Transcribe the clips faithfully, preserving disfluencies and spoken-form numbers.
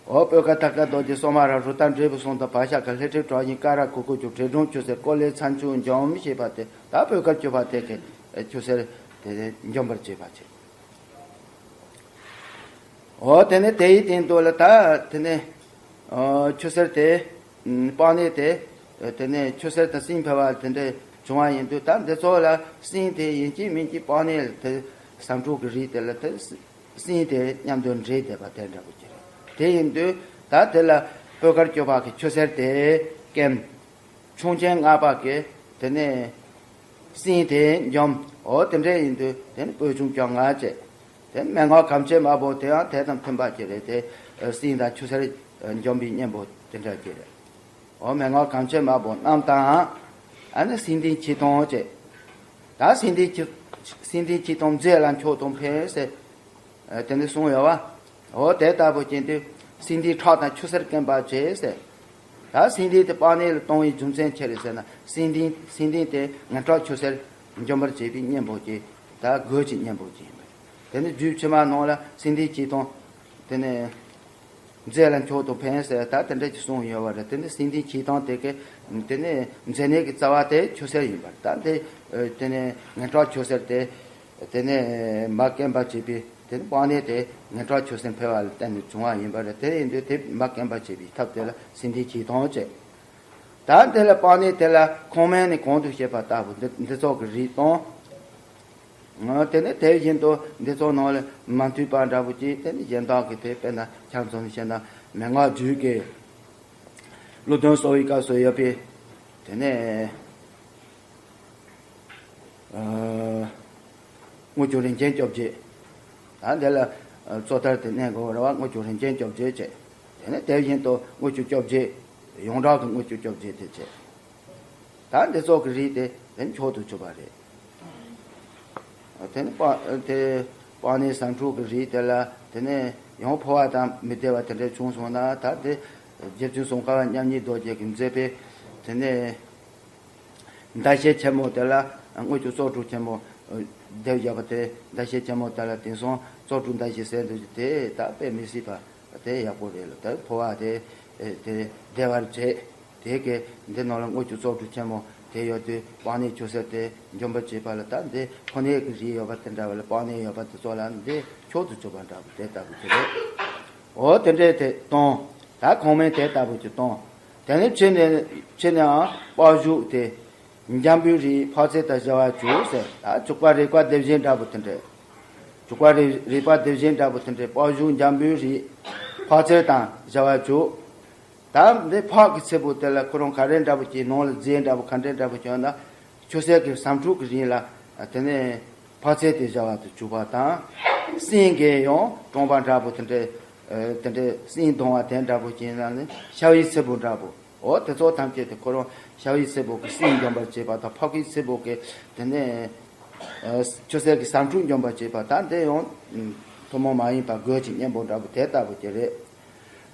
འོ་སྤོས་དཀར་ཐར་དཀར་རྡོ་རྗེ་སོ་མ་ར་རུ་དང་འབྲས་བུ་གསུམ་དང་བག་ཆགས་ཀྱི་ལྷས་སྤྲིན་གྲགས་ཤིང་སྐ་རགས་གུ་གུ་ཀྱོག་དྲེད་སྦྲང་ཆུ་སེར་ཀོ་ལའི་ཚ་མཆུ་འཇོམས་ཞེས་པ་དེ་ད་སྤོས་དཀར་སྤྱོད་པ་དེ་གི་ཆུ་སེར་དེ་འཇོམས་པར་བྱེད་པ་བྱེད། འོ་དེ་ནས་དེའི་སྟེང་དུ་ལ་ད་དེ་ནས་ཆུ་སེར་དེ་སྤང་ནས་དེ་དེ་ནས་ཆུ་སེར་དང་སྲིན་ཕལ་བ་དེ་འདྲ་བྱུང་བ་ཡིན་དུས་ད་འདི་ཚོ་ལ་སྲིན་དེ་ཡིན་གཅིག་མིན་གཅིག་སྤང་ནས་དེ་ཟམ་ཕྲུག་གི་རིགས་དེ་ལ་དེ་སྲིན་དེ་མཉམ་དུ་འདྲེས་བསྡད་པ་དེ་འདྲ་པོ་ཅིག་རེད། དེ་ཡིན་དུས་ད་དེ་ལ་སྤོས་དཀར་སྤྱོད་པ་གི་ཆུ་སེར་དེ་སྐེམ། ཁྱུང་ཆེན་ལྔ་པ་གི་དེ་ནས་སྲིན་དེ་འཇོམས། འོ་དེ་འདྲ་ཡིན་དུས་དེ་ནི་སྤོས་ཆུང་སྐྱོང་ང་བྱས། དེ་ནི་མན་ངག་གམ་ཆེན་དམར་པོ་དེའང་དེ་དང་མཐུན་པ་ཅིག་རེད་དེ། སྲིན་དང་ཆུ་སེར་འཇོམས་པའི་གཉེན་པོ་དེ་འདྲ་ཅིག་རེད། འོ་མན་ངག་གམ་ཆེན་དམར་པོ་རྣམས་དང་། ཨ་ནི་སྲིན་ལྡན་ཁྱི་སྟོང་བྱས། ད་སྲིན་ལྡན་ཁྱི་སྲིན་ལྡན་ཁྱི་སྟོང་མཛེ་ལ་མཆོག་ཏུ་ཕན་ཟེར། དེ་འདྲ་གསུངས་ཡོད་བ། འོ་དེ་ལྟ་བུ་ཅན་དུ་སྲིན་ལྡན་ཁྲག་དང་ཆུ་སེར་སྐེམ་པར་བྱེད་ཟེར། ད་སྲིན་ལྡན་དེ་སྤང་ནས་ལ་གཏོང་བའི་རྒྱུ་མཚན་ཅི་རེད་ཟེར་ན། སྲིན་ལྡན་སྲིན་ལྡན་དེ་ངན་ཁྲག་ཆུ་སེར་འཇོམས་པར་བྱེད་པའི་གཉེན་པོ་ཅིག་ད་རྒོད་ཀྱི་གཉེན་པོ་ཅིག་ཡིན་པ་རེད། དེ་ནི་རྒྱུད་ཕྱི་མ་ནང་ལ་སྲིན་ལྡན་ཁྱི་སྟོང་། དེ་ནས་མཛེ་ལ་མཆོག་ཏུ་ཕན་ཟེར་ད་དེ་འདྲ་ཅིག་གསུངས་ཡོད་བ་རེད། དེ་ནི་སྲིན་ལྡན་ཁྱི་སྟོང་དེ་གི་དེ་ནི་མཛེ་ནད་ཀྱི་རྩ་བ་དེ་ཆུ་སེར་ཡིན་པ་རེད། ད་དེ་དེ་ནི་ངན་ཁྲག་ཆུ་སེར་དེ། དེ་ནས་མ་སྐེམ་པར་བྱེད་པའི་དེ་ནི་སྤང་ནས་དེ་ངན་ཁྲག་ཆུ་སེར་འཕེལ་བ་ལ་བརྟེན་ནས་བྱུང་བ་ཡིན་པ་རེད། དེ་ཡིན་དུས་དེ་མ་སྐེམ་པར་བྱེད་པའི་ཐབས་དེ་ལ་སྲིན་ལྡན་ཁྱི་སྟོང་བྱས། ད་དེ་ལ་སྤང་ནས་དེ་ལ་ཁོང་མན་ནི་གོང་དུ་བཤད་པ་ལྟ་བུ་འདི་འདི་ཚོགས་ཀྱི་རིགས་དང་། དེ་ནས་དེ་བཞིན་དུ་འདི་ཚོགས་ནང་ལ་མ་མཐུན་པ་འདྲ་བོ་ཅིག་དེ་ནི་གཞན་དག་གི་དེ་དཔེར་ན་ཁྱད་མཚོན་ནས་བཤད་ན་མན་ངག་རྒྱུད་ཀྱི་ཀླུ་གདོན་གསོ་བའི་སྐབས་སུ་ཡོད་པའི་དེ་ནས། དངུལ་ཆུ་རིན་ཆེན་བཅོ་བརྒྱད། ད་འདི་ལ་གཙོ་དར་དེ་གནས་དགོས་རེད་བ། དངུལ་ཆུ་རིན་ཆེན་བཅོ་བརྒྱད་བྱས། དེ་ནས་དེ་བཞིན་དུ་དངུལ་ཆུ་བཅོ་བརྒྱད། ཡོངས་གྲགས་ཀྱི་དངུལ་ཆུ་བཅོ་བརྒྱད་དེ་བྱས། ད་འདི་ཚོགས་ཀྱི་རིགས་དེ་དེ་མཆོག་ཏུ་གྱུར་པ་རེད། དེ་ནས་སྤ་དེ་སྤང་ནས་ཟམ་ཕྲུག་གི་རིགས་དེ་ལ་དེ་ནས་ཡང་འཕོ་བ་དང་མི་བདེ་བ་དེ་འདྲ་བྱུང་སོང་ན་ད་དེ་རྗེ་བཙུན་ཙོང་ཁ་པ་མཉམ་ཉིད་རྡོ་རྗེ་གིས་མཛད་པའི་དེ་ནས། ཟླ་ཤེལ་ཆེན་མོ་དེ་ལ་དངུལ་ཆུ་བཙོག་དྲུག་ཆེན་མོ་སྡེབ་བཞག་པ་དེ་ཟླ་ཤེལ་ཆེན་མོ་དེ་ལ་དེང་སང་བཙོག་དྲུག་ཟླ་ཤེལ་ཟེར་འདུག་དེ་ད་དཔེ་མི་སྲིད་པ་དེ་ཡག་པོ་རེད་ལ། ད་འཕོ་བ་དེ་དེ་བདེ་བར་བྱེད། དེ་གའི་འདི་ནང་ལ་དངུལ་ཆུ་བཙོག་དྲུག་ཆེན་མོ་དེ་ཡོད་དུས་སྤང་ནས་ཆུ་སེར་དེ་འཇོམས་པར་བྱེད་པ་ལ་ད་འདི་ཕོ་ནད་ཀྱི་རིགས་ཡོད་པ་དེ་འདྲ་བ་ལ་སྤང་ནས་ཡོད་པ་དེ་ཚོ་ལ་འདི་མཆོག་ཏུ་གྱུར་པ་འདྲ་བ་དེ་ལྟ་བུ་དེ་རེད། འོ་དེ་འདྲས་དེ་གཏོང་། ད་གོང་མའི་དེ་ལྟ་བུ་ཅིག་གཏོང་། དེ་ནས་ཕྱི་ནས་ཕྱི་ནའང་པགས་གཞུག་དེ་འཇམ་པོའི་རིགས་ཕག་ཚལ་དང་བཞག་པར་བྱུག་ཟེར། ད་བྱུག་པ་རེག་པ་སྡེབ་བཞིན་འདྲ་པོ་དེ་འདྲས། བྱུག་པ་རེག་རེག་པ་སྡེབ་བཞིན་འདྲ་པོ་དེ་འདྲས་པགས་གཞུག་འཇམ་པོའི་རིགས་ཕག་ཚལ་དང་བཞག་པར་བྱུག་ད་འདི་ཕག་གི་ཚལ་པོ་དེ་ལ་ཁོ་རང་ག་རེ་འདྲ་པོ་ཅིག་ནང་ལ་རྫས་འདྲ་པོ་ག་འདྲ་འདྲ་པོ་བྱུང་ན། ཆུ་སེར་གྱི་ཟམ་ཕྲུག་གི་རིགས་ལ་དེ་ནས་ཕག་ཚལ་དེ་བཞག་པར་དུ་བྱུག་པ་དང་། སྲིན་གྱི་ཡང་གྲོང་པ་འདྲ་པོ་དེ་འདྲས། དེ་འདྲས་སྲིན་གདོང་བ་དེ་འདྲ་པོ་ཅིག་ཡིན་ན་ནི་ཤ་བའི་ཚིལ་བུ་འདྲ་པོ། འོ་དེ་ཚོ་ཐམས་ཅད་དེ་ཁོ་རང་ཤ་བའི་ཚིལ་བུ་གི་སྲིན་འཇོམས་པར་བྱེད་པ་དང་ཕག་གི་ཚིལ་བུ་གི་དེ་ནས་ཆུ་སེར་གྱི་ཟམ་ཕྲུག་འཇོམས་པར་བྱེད་པ་དང་དེ་ཡང་ཐུན་མོང་མ་ཡིན་པ་རྒོད་ཀྱི་གཉེན་པོ་འདྲ་པོ་དེ་ལྟ་བུ་ཅིག་རེད།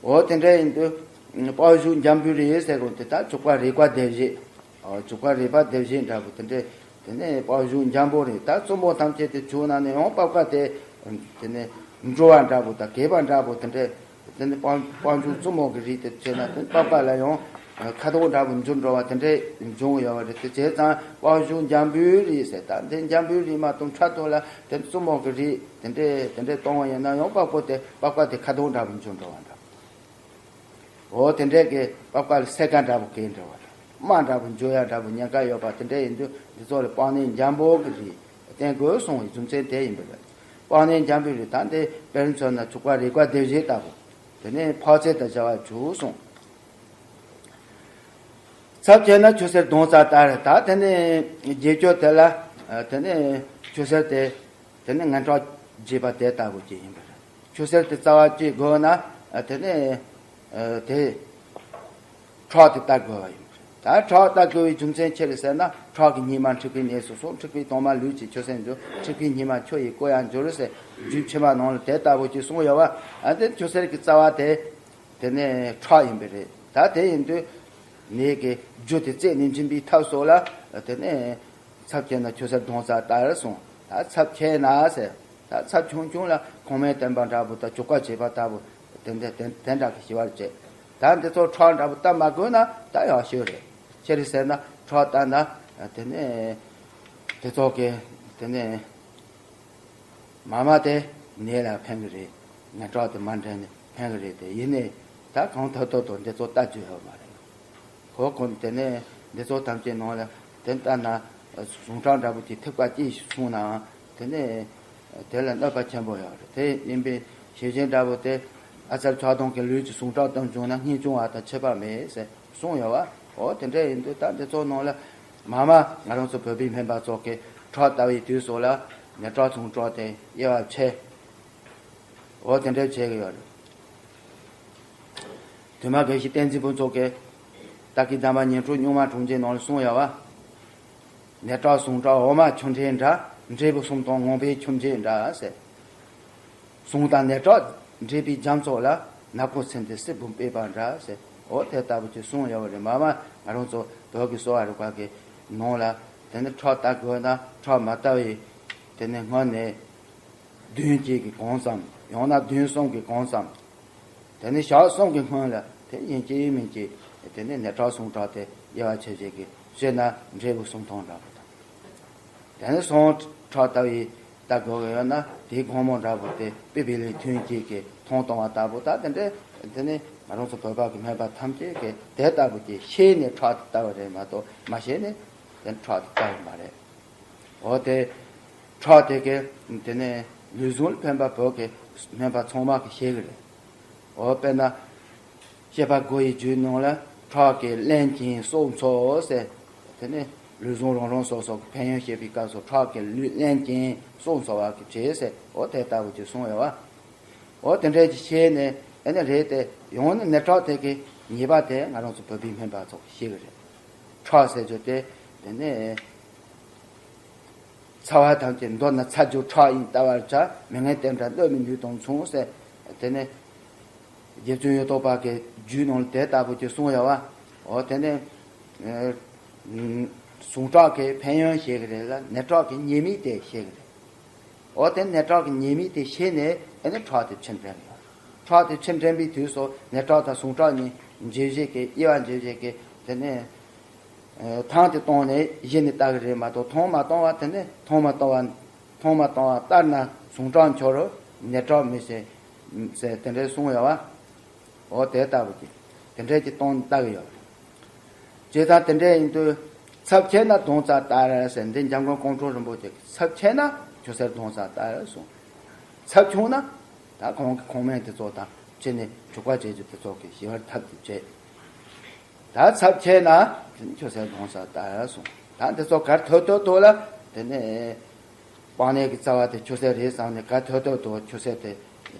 འོ་དེ་འདྲ་ཡིན་དུས་པགས་གཞུག་འཇམ་པོའི་རིགས་ཟེར་དགོས་དེ་ད་བྱུག་པ་རེག་པ་སྡེབ་བཞིན། འོ་བྱུག་པ་རེག་པ་སྡེབ་བཞིན་འདྲ་པོ་དེ་འདྲས། དེ་ནས་པགས་གཞུག་འཇམ་པོ་རེད། ད་བཙུན་མོ་ཐམས་ཅད་དེ་བྱུག་ན་ནི་ཡང་པགས་པ་དེ་དེ་ནས་འགྲོ་བ་འདྲ་པོ་དང་གས་པ་འདྲ་པོ་དེ་འདྲས། དེ་ནས་པགས་པགས་གཞུག་བཙུན་མོ་གི་རིགས་དེ་བྱས་ན་དེ་པགས་པ་ལ་ཡང་ཁ་དོག་འདྲ་པོ་འགྱུར་འགྲོ་བ་དེ་འདྲས་འབྱུང་ཡོད་པ་རེད། དེ་བྱས་ཙང་པགས་གཞུག་འཇམ་པོའི་རིགས་ཟེར། ད་དེ་འཇམ་པོའི་རིགས་མ་གཏོགས་ཕྲག་དོག་ལ་དེ་བཙུན་མོ་གི་རིགས་དེ་འདྲས་དེ་འདྲས་གཏོང་བ་ཡིན་ན་ཡང་པགས་པ་དེ་པགས་པ་དེ་ཁ་དོག་འདྲ་པོ་འགྱུར་འགྲོ་བ་འདྲ། འོ་དེ་འདྲས་ཀྱི་པགས་པ་ལ་སེར་ཀ་འདྲ་པོ་གས་འདྲ་བ་དང་རྨ་འདྲ་པོ་འཇོ་ཡ་འདྲ་པོ་ཉེན་ཁ་ཡོད་པ་དེ་འདྲས་ཡིན་དུས་འདི་ཚོ་ལ་པགས་ནད་འཇམ་པོ་གི་རིགས་བསྟེན་དགོས་གསུངས་པའི་རྒྱུ་མཚན་དེ་ཡིན་པ་རེད། པགས་ནད་འཇམ་པོའི་རིགས་ད་འདི་དཔེར་མཚོན་ན་བྱུག་པ་རེག་པ་སྡེབ་བཞིན་ལྟ་བུ། དེ་ནས་ཕག་ཚལ་དང་བཞག་པར་བྱུག་གསུངས། ཚབས་ཆེ་ན་ཆུ་སེར་གདོང་རྩ་ལྟར། ད་དེ་ནས་དགྱེས་རྒྱུ་དེ་ལ་དེ་ནས་ཆུ་སེར་དེ། དེ་ནི་ངན་ཁྲག་རྒྱས་པ་དེ་ལྟ་བུ་ཅིག་ཡིན་པ་རེད། ཆུ་སེར་དེ་རྩ་བ་གཅིག་དགོས་ན་དེ་ནི་དེ་ཁྲག་དེ་བལྟ་དགོས་པ་ཡིན་པ་རེད། ད་ཁྲག་བལྟ་དགོས་པའི་རྒྱུ་མཚན་ཅི་རེད་ཟེར་ན་ཁྲག་གི་སྙིགས་མ་འཁྲུགས་པའི་གནས་སུ་སོང་། འཁྲུགས་པའི་དྭངས་མ་ལུས་ཀྱི་ཆུ་སེར་འབྱུང་། འཁྲུགས་པའི་སྙིགས་མ་ཆུ་ཡིས་བསྐོལ་ཡང་འགྱུར་ཟེར་རྒྱུད་ཕྱི་མ་ནང་ལ་དེ་ལྟ་བུ་ཅིག་གསུངས་ཡོད་པ། ཨ་དེ་ཆུ་སེར་གྱི་རྩ་བ་དེ་དེ་ནི་ཁྲག་ཡིན་པ་རེད། ད་དེ་ཡིན་དུས་ནད་ཀྱི་རྒྱུ་དེ་རྩད་ནས་འབྱིན་པའི་ཐབས་སོགས་ལ་དེ་ནི། ཚབས་ཆེ་ན་ཆུ་སེར་གདོང་རྩ་ལྟར་གསུངས། ད་ཚབས་ཆེ་ན་ཟེར། ད་ཚབས་ཆུང་ཆུང་ལ་ཁོང་མའི་བསྟེན་པ་འདྲ་པོ་དང་བྱུག་པ་བྱེད་པ་ལྟ་བུ། དེ་འདྲ་དེ་དེ་འདྲ་གི་ཞི་བར་བྱེད། ད་འདི་ཚོ་ཁྲག་འདྲ་པོ་བཏབ་མ་དགོས་ན་ད་ཡག་ཤོས་རེད། ཅི་རེད་ཟེར་ན་ཁྲག་བཏབ་ན་དེ་ནས་དེ་ཚོ་གི་དེ་ནས་མ་མ་དེ་ནད་ལ་ཕན་གི་རེད། ནད་ཁྲག་དེ་མ་འདྲེན་ནས་ཕན་གི་རེད། དེ་ཡིན་ནས་ད་གང་ཐུབ་ཐུབ་དང་འདི་ཚོ་ལྟ་རྒྱུ་ཡོད་མ་རེད། གོ་གོ་དེ་ནས་འདི་ཚོ་ཐམས་ཅད་ནང་ལ་དེ་ལྟ་ན་ཟུངས་ཁྲག་འདྲ་པོ་དེ་ཐིགས་པ་གཅིག་སོང་ནའང་དེ་ནས་དེ་ལ་གནོད་པ་ཆེན་པོ་ཡོད་རེད། དེ་ཡིན་པའི་ཞེ་ཆེན་འདྲ་པོ་དེ་ཨ་ཙར་ཆགས་སྡང་གི་ལུས་ཀྱི་ཟུངས་ཁྲག་བཏང་བྱུང་ན་སྙིང་ཆུང་བ་དང་ཁྱད་པར་མེད་ཟེར་གསུངས་ཡོད་བ། འོ་དེ་འདྲ་ཡིན་དུས་ད་འདི་ཚོ་ནང་ལ་མ་མ་ང་རང་ཚོ་བོད་པའི་སྨན་པ་ཚོ་གི་ཁྲག་ལྟ་བའི་དུས་སུ་ལ་ནད་ཁྲག་ཟུངས་ཁྲག་དེ་དབྱེ་བ་ཕྱེ། འོ་དེ་འདྲ་བྱེད་གི་ཡོད་རེད། དུ་མ་དགེ་བཤེས་བསྟན་འཛིན་ཕུན་ཚོགས་ཀྱིས་ད་གི་གདམས་པ་ཉི་ཁྲི་སྨྱུག་མ་དྲུག་ཅུའི་ནང་ལ་གསུངས་ཡོད་བ། ནད་ཁྲག་ཟུངས་ཁྲག་འོ་མ་ཆུ་འདྲེས་འདྲ། འབྲས་བུ་གསུམ་དང་ངང་པའི་ཆུ་འབྲས་འདྲ་ཟེར། ཟུངས་དང་ནད་ཁྲག་འདྲེས་པའི་རྒྱ་མཚོ་ལ། ནག་པོ་ཚིམ་སྟེ་སྲིད་བུམ་པའི་བར་འདྲ་ཟེར། འོ་དེ་ལྟ་བུ་ཅིག་གསུངས་ཡོད་པ་རེད། མ་མ་ང་རང་ཚོ་བོད་ཀྱི་གསོ་བ་རིག་པ་གི་ནང་ལ་དེ་ནི་ཁྲག་ལྟ་དགོས་ན་ཁྲག་མ་ལྟ་བའི་དེ་ནི་སྔོན་ནས་བདུན་གཅིག་གི་གོང་ཙམ། ཡང་ན་བདུན་གསུམ་གྱི་གོང་ཙམ། དེ་ནི་ཞག་གསུམ་གྱི་སྔོན་ལ་དེ་ཡིན་གཅིག་མིན་གཅིག་དེ་ནི་ནད་ཁྲག་ཟུངས་ཁྲག་དེ་དབྱེ་བ་ཕྱེ་བྱེད་ཀྱི་བྱས་ན་འབྲས་བུ་གསུམ་ཐོང་འདྲ་པོ་དང་། དེ་ནི་ཟུངས་ཁྲག་ལྟ་བུའི་ལྟ་དགོས་ཀྱི་ཡོད་ན་དེའི་སྒོར་མོ་འདྲ་པོ་དེ་པི་པི་ལིང་ཐུན་གཅིག་གིས་ཐུང་གཏོང་བ་ལྟ་བུ། ད་དེ་འདྲའི་དེ་ནི་ང་རང་ཚོ་བོད་པ་གི་སྨན་པ་ཐམས་ཅད་ཀྱིས་དེ་ལྟ་བུ་ཅིག་ཤེས་ནས་ཁྲག་དེ་ལྟ་བ་རེད་མ་གཏོགས་མ་ཤེས་ནས་དེ་ཁྲག་དེ་ལྟ་བ་མ་རེད། འོ་དེ་ཁྲག་དེ་གི་དེ་ནས་ལུས་ཟུངས་ལ་ཕན་པ་བོད་ཀྱི་སྨན་པ་ཚང་མ་གིས་ཤེས་ཀྱི་རེད། འོ་དཔེར་ན་བཤད་པ་དགུ་ཡི་རྒྱུད་ནང་ལ་ཁྲག་གིས་རླན་ཅན་སྲོག་འཚོ་ཟེར། དེ་ནས་ལུས་ཟུངས་རང་རང་སོ་སོ་གི་ཕན་ཡོན་བཤད་པའི་སྐབས་སུ་ཁྲག་གིས་ལུས་རླན་ཅན་སྲོག་འཚོ་བ་གི་བྱེད་ཟེར། འོ་དེ་ལྟ་བུ་ཅིག་གསུངས་ཡོད་བ། འོ་དེ་འདྲའི་ཅིག་ཤེས་ནས་ཨེ་ནི་རེད་དེ། ཡང་ན་ནད་ཁྲག་དེ་གི་ཉེས་པ་དེ་ང་རང་ཚོ་བོད་པའི་སྨན་པ་ཚོ་གིས་ཤེས་ཀྱི་རེད། ཁྲག་ཟེར་རྒྱུ་དེ་དེ་ནས་ཚ་བ་ཐམས་ཅད་མདོར་ན་ཚ་རྒྱུ་ཁྲག་ཡིན་ལྟ་བར་བྱ། མི་ངན་བསྟེན་དགྲ་གནོད་མི་ནུས་དང་མཚུངས་ཟེར། དེ་ནས་རྗེ་བཙུན་གཡུ་ཐོག་པ་གི་རྒྱུད་ནང་ལ་དེ་ལྟ་བུ་ཅིག་གསུངས་ཡོད་བ། འོ་དེ་ནས་ཨ་ཟུངས་ཁྲག་གི་ཕན་ཡོན་ཤེས་ཀྱི་རེད་ལ་ནད་ཁྲག་གི་ཉེས་དམིགས་དེ་ཤེས་ཀྱི་རེད། འོ་དེ་ནད་ཁྲག་གི་ཉེས་དམིགས་དེ་ཤེས་ནས་ཨེ་ནི་ཁྲག་དེ་ཕྱིར་འདྲེན་ཡོད། ཁྲག་དེ་ཕྱིར་འདྲེན་པའི་དུས་སུ་ནད་ཁྲག་དང་ཟུངས་ཁྲག་གཉིས་འབྱེད་བྱེད་ཀྱི་དབྱེ་བ་འབྱེད་བྱེད་ཀྱི་དེ་ནས་ཨ་ཐང་དེ་བཏང་ནས་གཞི་ནས་ལྟ་གི་རེད་མ་གཏོགས་ཐང་མ་བཏང་བ་དེ་ནས་ཐང་མ་བཏང་བ་ཐང་མ་བཏང་བ་ལྟར་ན་ཟུངས་ཁྲག་འཆོར་རུང་ནད་ཁྲག་མི་ཟད་ཟེར་དེ་འདྲའི་གསུངས་ཡོད་བ། འོ་དེ་ལྟ་བུ་ཅིག་དེ་འདྲའི་ཅིག་བཏང་ནས་ལྟ་གི་ཡོད་རེད། བྱས་ཙང་དེ་འདྲ་ཡིན་དུས་ཚབས་ཆེ་ན་མདུང་རྩེ་ལྟར་ཟེར། འདི་འཇམ་མགོན་ཀོང་སྤྲུལ་རིན་པོ་ཆེ་གིས་ཚབས་ཆེ་ན་ཆུ་སེར་མདུང་རྩེ་ལྟར་གསུངས། ཚབས་ཆུང་ན་ད་ཁོང་གི་ཁོང་སྨན་དེ་ཚོ་དང་བྱས་ནས་བྱུག་པ་བྱེད་རྒྱུ་དེ་ཚོ་གི་ཞི་བར་ཐབས་དེ་བྱེད། ད་ཚབས་ཆེ་ན་ཆུ་སེར་མདུང་རྩེ་ལྟར་གསུངས། ད་འདི་ཚོ་ག་རེ་ཐོབ་ཐོབ་ཐོབ་ལ་དེ་ནས་སྤང་གནས་ཀྱི་རྩ་བ་དེ་ཆུ་སེར་རེད་བསམ་ནས་ག་རེ་ཐོབ་ཐོབ་ཐོབ་ཆུ་སེར་དེ་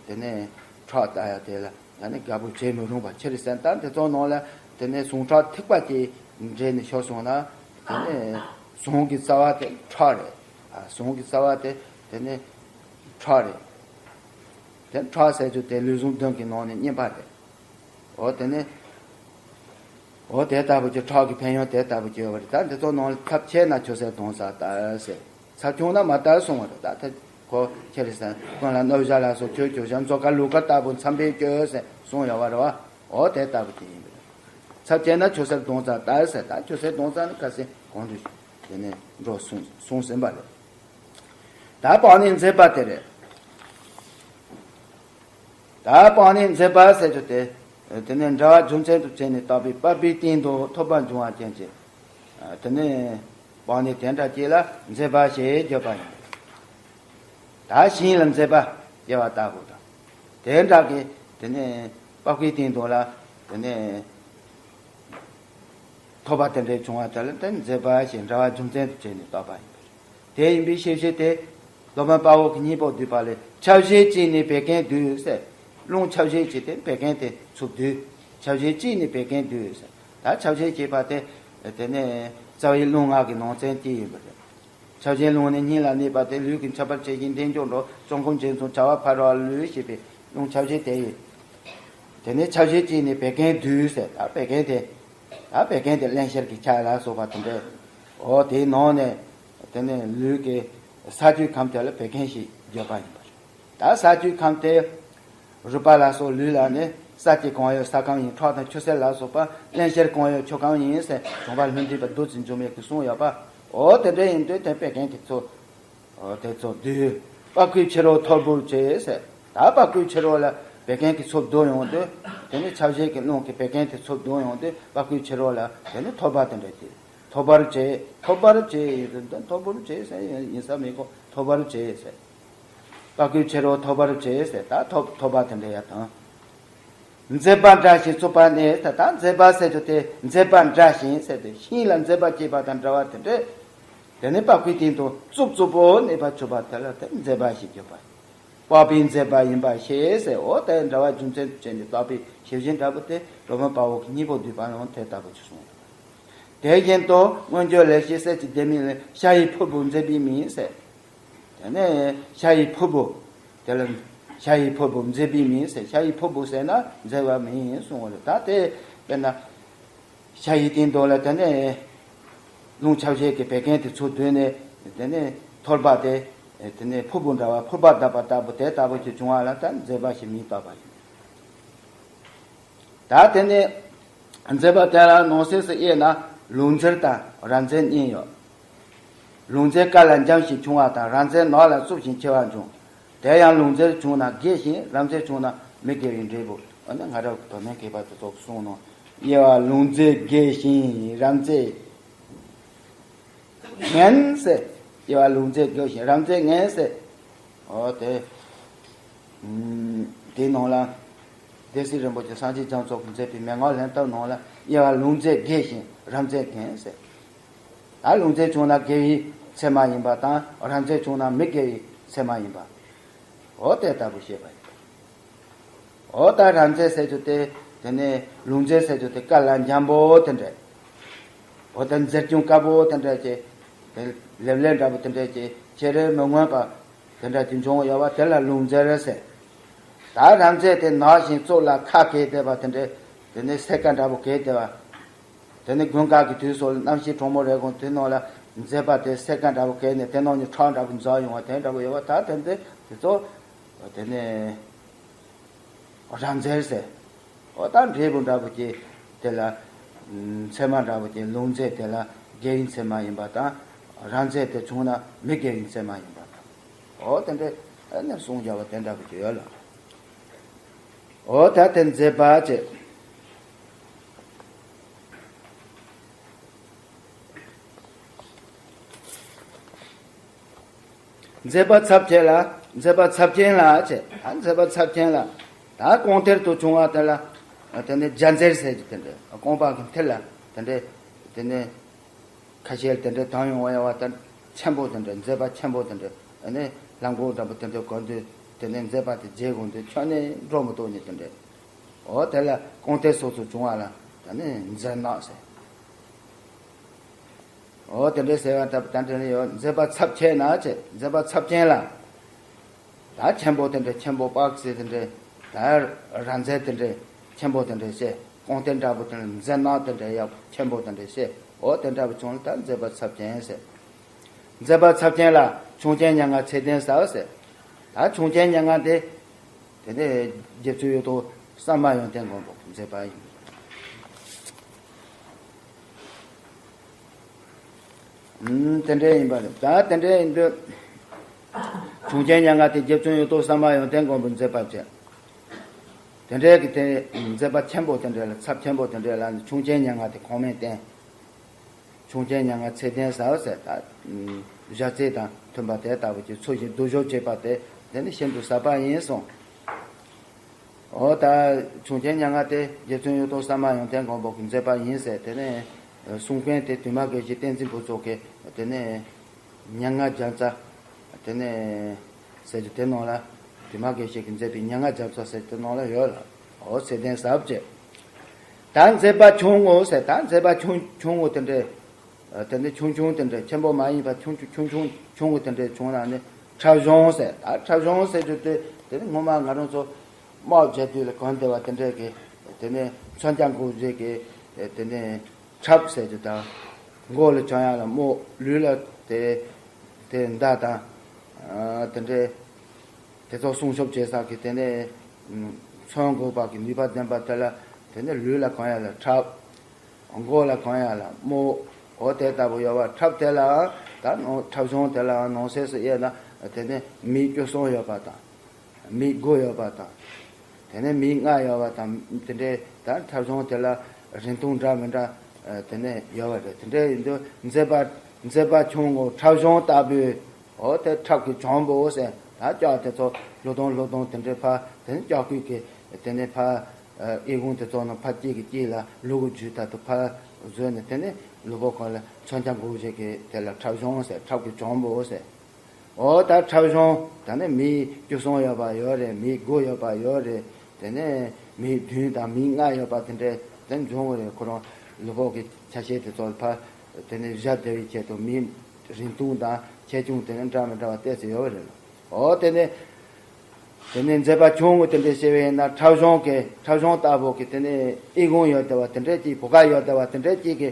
དེ་ནས་ཁྲག་ལྟ་ཡ་དེ་ལ། ད་ནི་དགའ་པོ་བྱེད་མི་རུང་བ་ཆི་རེད་ཟེར་ན། ད་དེ་ཚོ་ནང་ལ་དེ་ནས་ཟུངས་ཁྲག་ཐིགས་པ་གཅིག་འདྲེས་ནས་ཤོར་སོང་ན་དེ་ནས་ཟུངས་ཀྱི་རྩ་བ་དེ་ཁྲག་རེད། ཨ་ཟུངས་ཀྱི་རྩ་བ་དེ་དེ་ནས་ཁྲག་རེད། དེ་ཁྲག་ཟེར་རྒྱུ་དེ་ལུས་ཟུངས་བདུན་གྱི་ནང་ནས་གཉིས་པ་རེད། འོ་དེ་ནས་འོ་དེ་ལྟ་བུ་གྱི་ཁྲག་གི་ཕན་ཡོན་དེ་ལྟ་བུ་གྱི་ཡོད་པ་རེད། ད་འདི་ཚོ་ནང་ལ་ཚབས་ཆེ་ན་ཆུ་སེར་མདུང་རྩེ་ལྟར་ཟེར། ཚབས་ཆུང་ན་མ་ལྟར་གསུངས་པ་རེད། ད་ཐེ་ཁོ་ཁྱེད་རེད་ཟེར། ཀུན་ལ་གནོད་བྱ་ལ་སོགས་ཁྱོད་ཁྱོད་བྱ་མཚོ་ཁ་ལུག་ཁ་ལྟ་བུ་མཚམས་པས་སྐྱོ་ཟེར་གསུངས་ཡོད་པ་རེད་བ། འོ་དེ་ལྟ་བུ་དེ་ཡིན་པ་རེད། ཚབས་ཆེ་ན་ཆུ་སེར་མདུང་རྩེ་ལྟར་ཟེར། ད་ཆུ་སེར་མདུང་རྩེ་ནི་ཁ་སེང་གོང་དུ་དེ་ནས་འགྲོ་གསུངས་གསུངས་ཟིན་པ་རེད། ད་སྤང་གནས་མཛེས་པ་དེ་རེད། ད་སྤང་གནས་མཛེས་པ་ཟེར་རྒྱུ་དེ། དེ་ནས་འདྲ་བ་རྒྱུ་མཚན་དུ་བྱས་ནས་བཏགས་པའི་པ་པའི་སྟེང་དུ་ཐོབ་པ་འབྱུང་བ་ཅན་གྱི། དེ་ནས་སྤང་གནས་དེ་འདྲ་ཅིག་ལ་མཛེས་པ་ཞེས་བརྗོད་པ་ཡིན། ད་ཞིང་ལ་མཛེས་པ་སྐྱེ་བ་ལྟ་བུ་དང་། དེ་འདྲ་གི་དེ་ནས་པ་པའི་སྟེང་དུ་ལ་དེ་ནས། ཐོབ་པ་དེ་འདྲའི་བྱུང་བ་དེ་ལ་བརྟེན་མཛེས་པ་ཞེས་འདྲ་བ་རྒྱུ་མཚན་དུ་བྱས་ནས་བཏགས་པ་ཡིན་པ་རེད། དེ་ཡིན་པའི་ཤེས་བྱེད་དེ། སློབ་དཔོན་དཔའ་བོ་གི་སྙིང་པོ་བསྡུས་པ་ལས་ཆ་བྱད་གཅིག་ནི་བད་ཀན་བསྡུས་ཟེར། རླུང་ཆ་བྱད་གཅིག་དེ་བད་ཀན་དེ་ཚུར་བསྡུས། ཆ་བྱད་གཅིག་ནི་བད་ཀན་བསྡུས་ཟེར། ད་ཆ་བྱད་ཅེས་པ་དེ། དེ་ནས་རྩ་བའི་རླུང་ལྔ་གི་ནང་ཚན་གཅིག་ཡིན་པ་རེད། ཆ་བྱད་རླུང་ནི་སྙིང་ལ་གནས་པ་སྟེ། ལུས་ཀྱི་ཁྱབ་པར་བྱེད་ཅིང་འདྲེན་འཇོག་འགྲོ། བཅོམ་ཁུངས་ཅན་ཚོ་བྱ་བ་ཕ་རོལ་ལུས་ཞེས་པའི་རླུང་ཆ་བྱད་དེ་ཡིན། དེ་ནས་ཆ་བྱད་གཅིག་ནི་བད་ཀན་བསྡུས་ཟེར། ད་བད་ཀན་དེ། ད་བད་ཀན་དེ་རླན་གཤེར་གྱི་ཆ་ལ་སོགས་པ་དེ་འདྲ། འོ་དེའི་ནང་ནས་དེ་ནས་ལུས་ཀྱི་ས་བཅུའི་ཁམས་དེ་ལ་བད་ཀན་ཞེས་བརྗོད་པ་ཡིན་པ་རེད། ད་ས་བཅུའི་ཁམས་དེ་ རུས་པ་ལ་སོགས་ལུས་ལ་ནི། ས་དེ་གང་ཡོད་ས་གང་ཡིན། ཁྲག་དང་ཆུ་སེར་ལ་སོགས་པ། རླན་གཤེར་གང་ཡོད་ཆུ་གང་ཡིན་ཟེར། བྱུང་བ་ལྷུན་གྲུབ་པ་རྡོ་རྗེ་འཇིགས་མེད་ཀྱིས་གསུངས་ཡོད་པ། འོ་དེ་འདྲ་ཡིན་དུས་དེ་བད་ཀན་གྱི་ཚོགས། འོ་དེ་ཚོ་བསྡུས། པགས་ཀོའི་ཕྱི་རོལ་ཐོར་བུར་བྱས་ཟེར། ད་པགས་ཀོའི་ཕྱི་རོལ་ལ་བད་ཀན་གྱི་ཚོགས་བསྡུ་ཡོང་དུས། དེ་ནི་ཆགས་ཞེན་གྱི་རླུང་གིས་བད་ཀན་དེ་ཚོགས་བསྡུ་ཡོང་དུས། པགས་ཀོའི་ཕྱི་རོལ་ལ་དེ་ནི་ཐོར་པ་དེ་འདྲ་དེ། ཐོར་པར་བྱས། ཐོར་པར་བྱས་ཡིན་དུས་ཐོར་བུར་བྱས་ཟེར་ཡིན་ས་མེད་ཀོ། ཐོར་པར་བྱས་ཟེར། པགས་ཀོའི་ཕྱི་རོལ་ཐོར་པར་བྱས་ཟེར། ད་ཐོར་ཐོར་པ་དེ་འདྲ་ཡ་དང་། མཛེས་པ་འདྲ་ཞིང་བཙུགས་པ་ནི། ད་ད་མཛེས་པ་ཟེར་རྒྱུ་དེ། མཛེས་པ་འདྲ་ཞིང་ཟེར་དུས་ཤིང་ལ་མཛེས་པ་སྐྱེས་པ་དང་འདྲ་བ་དེ་འདྲས། དེ་ནི་པགས་ཀོའི་སྟེང་དུ་བཙུགས་བཙུགས་པོ་གནས་པར་གྱུར་པ་དེ་ལ་དེ་མཛེས་པ་ཞེས་བརྗོད་པ། པགས་པའི་མཛེས་པ་ཡིན་པར་བཤད་ཟེར། འོ་དེ་འདྲ་བ་རྒྱུ་མཚན་དུ་བྱས་ནས་པགས་པའི་ཤེས་བཞིན་འདྲ་པོ་དེ་རོལ་མོའི་དཔའ་བོ་གི་སྙིང་པོ་བསྡུས་པ་ལ་དེ་ལྟ་བུ་ཅིག་གསུངས་ཡོད། དེ་བཞིན་དུ་མངོན་བརྗོད་ལེགས་བཤད་གསེར་གྱི་ལྡེ་མིག་ལས། ཤ་ཡི་ཕུར་བུ་མཛེས་པའི་མིང་ཟེར། དེ་ནས་ཤ་ཡི་ཕུར་བུ། དེ་ལ་ཤ་ཡི་ཕུར་བུ་མཛེས་པའི་མིང་ཟེར། ཤ་ཡི་ཕུར་བུ་ཟེར་ན་མཛེས་པ་མིང་གསུངས་པ་རེད། ད་དེ་དཔེར་ན། ཤ་ཡི་སྟེང་དུ་ལ་དེ་ནས་རླུང་ཆགས་ཞེན་གྱི་བད་ཀན་དེ་ཚོ་བསྡུས་ནས། དེ་ནས་ཐོར་པ་དེ། དེ་ནས་ཕུར་བུ་འདྲ་བ་ཕུར་པ་བརྡབས་པ་ལྟ་བུ་དེ་ལྟ་བུ་ཞིག་བྱུང་བ་ལ་ད་མཛེས་པ་ཞེས་མིང་བཏགས་པ་ཡིན། ད་དེ་ནས་མཛེས་པ་དེ་ལ་ནང་གསེས་སུ་དབྱེ་ན། ལུག་མཛེར་དང་ར་མཛེར་གཉིས་ཡོད། ལུག་མཛེར་དཀར་ལ་འཇམ་ཞིང་ཆུང་བ་དང་། ར་མཛེར་ནག་ལ་རྩུབ་ཞིང་ཆེ་བ་འབྱུང་། དེ་ཡང་ལུག་མཛེར་བྱུང་ན་རྒས་ཤིང་། ར་མཛེར་བྱུང་ན་མི་དགེ་བའི་འབྲས་བུ། འོ་ན་ང་རང་གི་དོན་མེད་མཁས་པ་དེ་ཚོ་གསུངས་ནོ། དབྱེ་བ་ལུག་མཛེར་རྒས་ཤིང་ར་མཛེར་ངན་ཟེར། དབྱེ་བ་ལུག་མཛེར་རྒས་ཤིང་ར་མཛེར་ངན་ཟེར། འོ་དེ། ཨུམ། དེའི་ནང་ལ། སྡེ་སྲིད་རིན་པོ་ཆེ་སངས་རྒྱས་རྒྱ་མཚོ་གིས་མཛད་པའི་མན་ངག་ལྷན་ཐབས་ནང་ལ། དབྱེ་བ་ལུག་མཛེར་རྒས་ཤིང་ར་མཛེར་ངན་ཟེར། ད་ལུག་མཛེར་བྱུང་ན་དགེ་བའི་མཚན་མ་ཡིན་པ་དང་། ར་མཛེར་བྱུང་ན་མི་དགེ་བའི་མཚན་མ་ཡིན་པ། འོ་དེ་ལྟ་བུ་བཤད་པ་ཡིན། འོ་ད་ར་མཛེར་ཟེར་རྒྱུ་དེ། དེ་ནས་ལུག་མཛེར་ཟེར་རྒྱུ་དེ་དཀར་ལ་འཇམ་པོ་དེ་འདྲ། འོ་ད་མཛེར་ཅུང་དཀར་པོ་དེ་འདྲ་ཅིག། དེ་ལེབ་ལེབ་འདྲ་པོ་དེ་འདྲ་ཅིག། ཁྱེད་རེ་མི་མངོན་པ་དེ་འདྲ་ཅིག་འབྱུང་ཡོད་པ་དེ་ལ་ལུག་མཛེར་ཟེར། ད་ར་མཛེར་དེ་ནག་ཞིང་རྩུབ་ལ་ཁ་གས་བསྡད་པ་དེ་འདྲ། དེ་ནས་སེར་ཀ་འདྲ་པོ་གས་བསྡད་པ། དེ་ནས་དགུན་ཁ་གི་དུས་སུ་གནམ་གཤིས་གྲང་མོ་རེད་དགོས། དེ་ནང་ལ་མཛེར་པ་དེ་སེར་ཀ་འདྲ་པོ་གས་ནས་དེ་ནང་ནས་ཁྲག་འདྲ་པོ་འཛག་ཡོང་བ་དེ་འདྲ་པོ་ཡོད་པ། ད་དེ་འདྲ་དེ་ཚོ། དེ་ནས་ར་མཛེར་ཟེར། འོ་ད་འབྲས་བུ་འདྲ་པོ་ཅིག་དེ་ལ། ཨུམ། མཚན་མ་འདྲ་པོ་ཅིག་ལུག་མཛེར་དེ་ལ་དགེ་བའི་མཚན་མ་ཡིན་པ་དང་། ར་མཛེར་དེ་བྱུང་ན་མི་དགེ་བའི་མཚན་མ་ཡིན་པ་དང་། འོ་དེ་འདྲ་ཨ་ནི་གསུངས་བཞག་པ་དེ་འདྲ་པོ་ཅིག་ཡོད་ལ། འོ་ད་དེ་མཛེས་པ་ཅེས། མཛེས་པ་ཚབས་ཆེན་ལ། མཛེས་པ་ཚབས་ཆེན་ལ་ཅེས། ཨ་མཛེས་པ་ཚབས་ཆེན་ལ། ད་རྐང་མཐིལ་དུ་བྱུང་བ་དེ་ལ། དེ་ནས་རྒྱ་མཛེར་ཟེར་གྱི་དེ་འདྲ། རྐང་པ་གི་མཐིལ་ལ་དེ་འདྲ། དེ་ནས་ཁ་ཤས་དེ་འདྲ་དང་ཡོང་བ་ཡོད་པ་དང་། ཆེན་པོ་དེ་འདྲ། མཛེས་པ་ཆེན་པོ་དེ་འདྲ། ཨ་ནི་ལྷམ་གོག་འདྲ་པོ་དེ་འདྲ་གོན་དུས་དེ་ནས་མཛེས་པ་དེ་བརྗེད་དགོས་དུས་ཁྱོན་ནས་འགྲོ་མི་ཐུབ་ནི་དེ་འདྲ། འོ་དེ་ལ་རྐང་མཐིལ་སོགས་སུ་བྱུང་བ་ལ་དེ་ནས་མཛེར་ནག་ཟེར། འོ་དེ་འདྲ་ཟེར་བ་ལྟ་བུ་ད་འདྲ་ནི་ཡོད། མཛེས་པ་ཚབས་ཆེ་ན་ཅེས། མཛེས་པ་ཚབས་ཆེན་ལ། ད་ཆེན་པོ་དེ་འདྲ། ཆེན་པོ་དཔག་ཚད་དེ་འདྲ། ད་ར་མཛེར་དེ་འདྲ། ཆེན་པོ་དེ་འདྲ་བཤད། རྐང་མཐིལ་འདྲ་པོ་དེ་འདྲ། མཛེར་ནག་དེ་འདྲ། ཡག་ཆེན་པོ་དེ་འདྲ་བཤད། འོ་དེ་འདྲ་པོ་བྱུང་ལ་ད་མཛེས་པ་ཚབས་ཆེན་ཟེར། མཛེས་པ་ཚབས་ཆེན་ལ། ཁྱུང་ཆེན་མྱ་ངན་ཚེ་བརྟན་ཟེར་ཟེར། ད་ཁྱུང་ཆེན་མྱ་ངན་དེ། དེ་ནས་རྗེ་བཙུན་གཡུ་ཐོག་གསར་མ་ཡོན་ཏན་མགོན་པོ་མཛད་པ་ཡིན། ཨུམ། དེ་འདྲ་ཡིན་པ་རེད། ད་དེ་འདྲ་ཡིན་དུས། ཁྱུང་ཆེན་མྱ་ངན་དེ་རྗེ་བཙུན་གཡུ་ཐོག་གསར་མ་ཡོན་ཏན་མགོན་པོ་མཛད་པ་བྱས། དེ་འདྲའི་གི་དེ་མཛད་པ་ཆེན་པོ་དེ་འདྲ་ལ། ཚབས་ཆེན་པོ་དེ་འདྲ་ལ་ཁྱུང་ཆེན་མྱ་ངན་དེ་གོང་མས་བསྟེན། ཁྱུང་ཆེན་མྱ་ངན་ཚེ་བརྟན་ཟེར་ཟེར། ད་ཞལ་རྩེ་དང་མཐུན་པ་དེ་ལྟ་བུ་ཅིག་ཚུལ་བཞིན་སྡུག་སྦྱོར་བྱེད་པ་དེ་དེ་ནི་ཤིན་ཏུ་ཟབ་པ་ཡིན་གསུངས། འོ་ད་ཁྱུང་ཆེན་མྱ་ངན་དེ་རྗེ་བཙུན་གཡུ་ཐོག་གསར་མ་ཡོན་ཏན་མགོན་པོ་གིས་མཛད་པ་ཡིན་ཟེར། དེ་ནས་གསུང་དཔོན་དེ་དུ་མ་དགེ་བཤེས་བསྟན་འཛིན་ཕུན་ཚོགས་ཀྱིས་དེ་ནས་མྱ་ངན་རྒྱ་མཚོ། དེ་ནས་ཟེར་རྒྱུ་དེ་ནང་ལ། དུ་མ་དགེ་བཤེས་ཀྱིས་མཛད་པའི་མྱ་ངན་རྒྱ་མཚོ་ཟེར་དེ་ནང་ལ་ཡོད་ལ། འོ་ཚེ་བརྟན་ཟབ་ཅེས། ད་མཛེས་པ་ཆུང་ངུ་ཟེར། ད་མཛེས་པ་ཆུང་ཆུང་ངུ་དེ་འདྲ། དེ་འདྲ་ཆུང་ཆུང་དེ་འདྲ། ཆེན་པོ་མ་ཡིན་པ་ཆུང་ཆུང་ཆུང་ཆུང་ངུ་དེ་འདྲ་བྱུང་ན་ནི་ཁྲབ་གཞོང་ཟེར། ད་ཁྲབ་གཞོང་ཟེར་རྒྱུ་དེ་དེ་ནི་ངོ་མ་ང་རང་ཚོ་དམག་རྒྱག་དུས་ལ་གོན་བསྡད་པ་དེ་འདྲ་གི། དེ་ནི་མཚོན་ཆ་འགོ་བཞེས་ཀྱི། དེ་ནི་ཁྲབ་ཟེར་རྒྱུ་དང་། མགོ་ལ་གྱོན་ཡག་ལ་རྨོག། ལུས་ལ་དེ་དེ་མདའ་དང་། ཨ་དེ་འདྲའི་དེ་ཚོ་སྲུང་སྐྱོབ་བྱེད་ས་གི། དེ་ནས་ མཚོན་དགོས་པ་གི་ནུས་པ་ལྡན་པ་དེ་ལ་དེ་ནས་ལུས་ལ་གང་ཡང་ལ་ཁྲབ། མགོ་ལ་གང་ཡང་ལ་རྨོག། འོ་དེ་ལྟ་བུ་ཡོད་པ། ཁྲབ་དེ་ལའང་ད་ནང་ཁྲབ་གཞོང་དེ་ལའང་ནང་གསེས་སུ་དབྱེ་ན་དེ་ནས་མིག་བཅུ་གསུམ་ཡོད་པ་དང་། མིག་དགུ་ཡོད་པ་དང་། དེ་ནས་མིག་ལྔ་ཡོད་པ་དང་། དེ་འདྲའི་ད་ཁྲབ་གཞོང་དེ་ལ་རིང་ཐུང་འདྲ་མི་འདྲ་དེ་ནས་ཡོད་པ་རེད། དེ་འདྲའི་ཡིན་དུས་མཛེས་པ་མཛེས་པ་ཁྱུང་ངོ་ཁྲབ་གཞོང་ལྟ་བུའི། འོ་དེ་ཁྲབ་ཀྱི་གྱང་པོ་ཟེར། ད་ལྕགས་དེ་ཚོ་ལྷུག་ཐུང་ལྷུག་ཐུང་དེ་འདྲའི་ཕར་དེ་ནས་ལྕགས་སྐུད་ཀྱི་དེ་ནས་ཕར་ཨེ་ཀུང་དེ་ཚོ་ནང་ཕར་གཅིག་གིས་གཅིག་ལ་ལུ་གུ་རྒྱུད་ལྟར་དུ་ཕར་བཟོས་ནས་དེ་ནས་ལུས་པོ་ཁོ་ལ་མཚོན་ཆ་འགུག་བྱེད་ཀྱི་དེ་ལ་ཁྲབ་གཞོང་ཟེར། ཁྲབ་ཀྱི་གྱང་པོ་ཟེར། འོ་ད་ཁྲབ་གཞོང་ད་ནི་མིག་བཅུ་གསུམ་ཡོད་པ་ཡོད་རེད། མིག་དགུ་ཡོད་པ་ཡོད་རེད། དེ་ནས་མིག་བདུན་དང་མིག་ལྔ་ཡོད་པ་དེ་འདྲས་དེ་འབྱུང་བ་རེད། ཁོ་རང་ལུས་པོ་གི་ཆ་ཤས་དེ་ཚོ་ཕར་དེ་ནས་བཞག་བདེ་བའི་ཆེད་དུ་མིག་རིང་ཐུང་དང་ཆེ་ཆུང་དེ་ནས་འདྲ་མི་འདྲ་བ་ཏོག་ཙམ་ཡོད་པ་རེད། འོ་དེ་ནས་དེ་ནས་མཛེས་པ་ཁྱུང་ངོ་དེ་འདྲས་བྱས་པས་ན་ཁྲབ་གཞོང་གི་ཁྲབ་གཞོང་ལྟ་བུ་གི་དེ་ནས་ཨེ་ཀུང་ཡོད་བསྡད་པ་དེ་འདྲས་ཅིག་བུ་ག་ཡོད་བསྡད་པ་དེ་འདྲས་ཅིག་གི་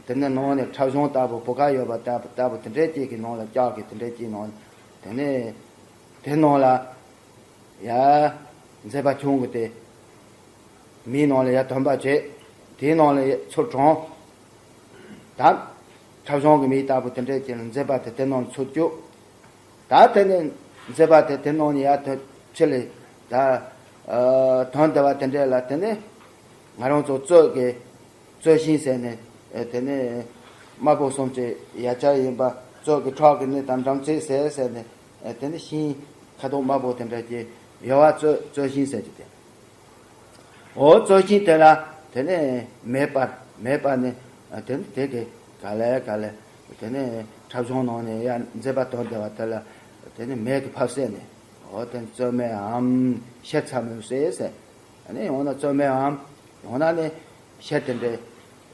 དེ་ནས་ནང་ནས་ཁྲབ་གཞོང་ལྟ་བུ་བུ་ག་ཡོད་པ་ལྟ་བུ་ལྟ་བུ་དེ་འདྲས་ཅིག་གི་ནང་ལ་ལྕགས་ཀྱི་དེ་འདྲས་ཅིག་ནང་དེ་ནས་དེ་ནང་ལ་ཡ་མཛེས་པ་ཁྱུང་གི་དེ་མིའི་ནང་ལ་ཡ་དོན་པ་བྱེད། དེའི་ནང་ལ་ཡ་ཚུར་དྲངས། ད་ཁྲབ་གཞོང་གི་མིག་ལྟ་བུ་དེ་འདྲས་ཅིག་ལ་མཛེས་པ་དེ་དེ་ནང་ལ་ཚུར་བཅུག་ད་དེ་ནས་མཛེས་པ་དེ་དེ་ནང་ནས་ཡར་ཐོན་ཕྱི་ལ་ད་ཨ་དོན་བདེ་བ་དེ་འདྲས་ལ་དེ་ནས་ང་རང་ཚོ་གཙོད་ཀྱི་གཙོད་ཤིང་ཟེར་ནས་ཨེ་དེ་ནས་དམར་པོ་གསུམ་གྱི་ཡ་ཆ་ཡིན་པ། གཙོད་ཀྱི་ཁྲག་གི་སྣེ་དང་འགྲམ་ཚིགས་ཟེར་ཟེར་ནས་ཨེ་དེ་ནས་ཤིང་ཁ་དོག་དམར་པོ་དེ་འདྲ་ཅིག་ཡོད་པ་གཙོད་གཙོད་ཤིང་ཟེར་གྱི་དེ། འོ་གཙོད་ཤིང་དེ་ལ་དེ་ནས་མེ་སྤར། མེ་སྤར་ནས་དེ་ནས་དེ་གི་ག་ལེ་ག་ལེ་དེ་ནས་ཁྲབ་གཞོང་ནང་ནས་ཡར་མཛེས་པ་དོན་བདེ་བ་དེ་ལ་དེ་ནས་མེ་གིས་ཕར་བསྲེགས་ནས། འོ་དེ་ནས་གཙོད་མའམ་ཤེལ་ཚ་མོའི་སྲེག་ཟེར། ཨ་ནི་ཡང་ན་གཙོད་མའམ་ཡང་ན་ནི་ཤེལ་དེ་འདྲའི་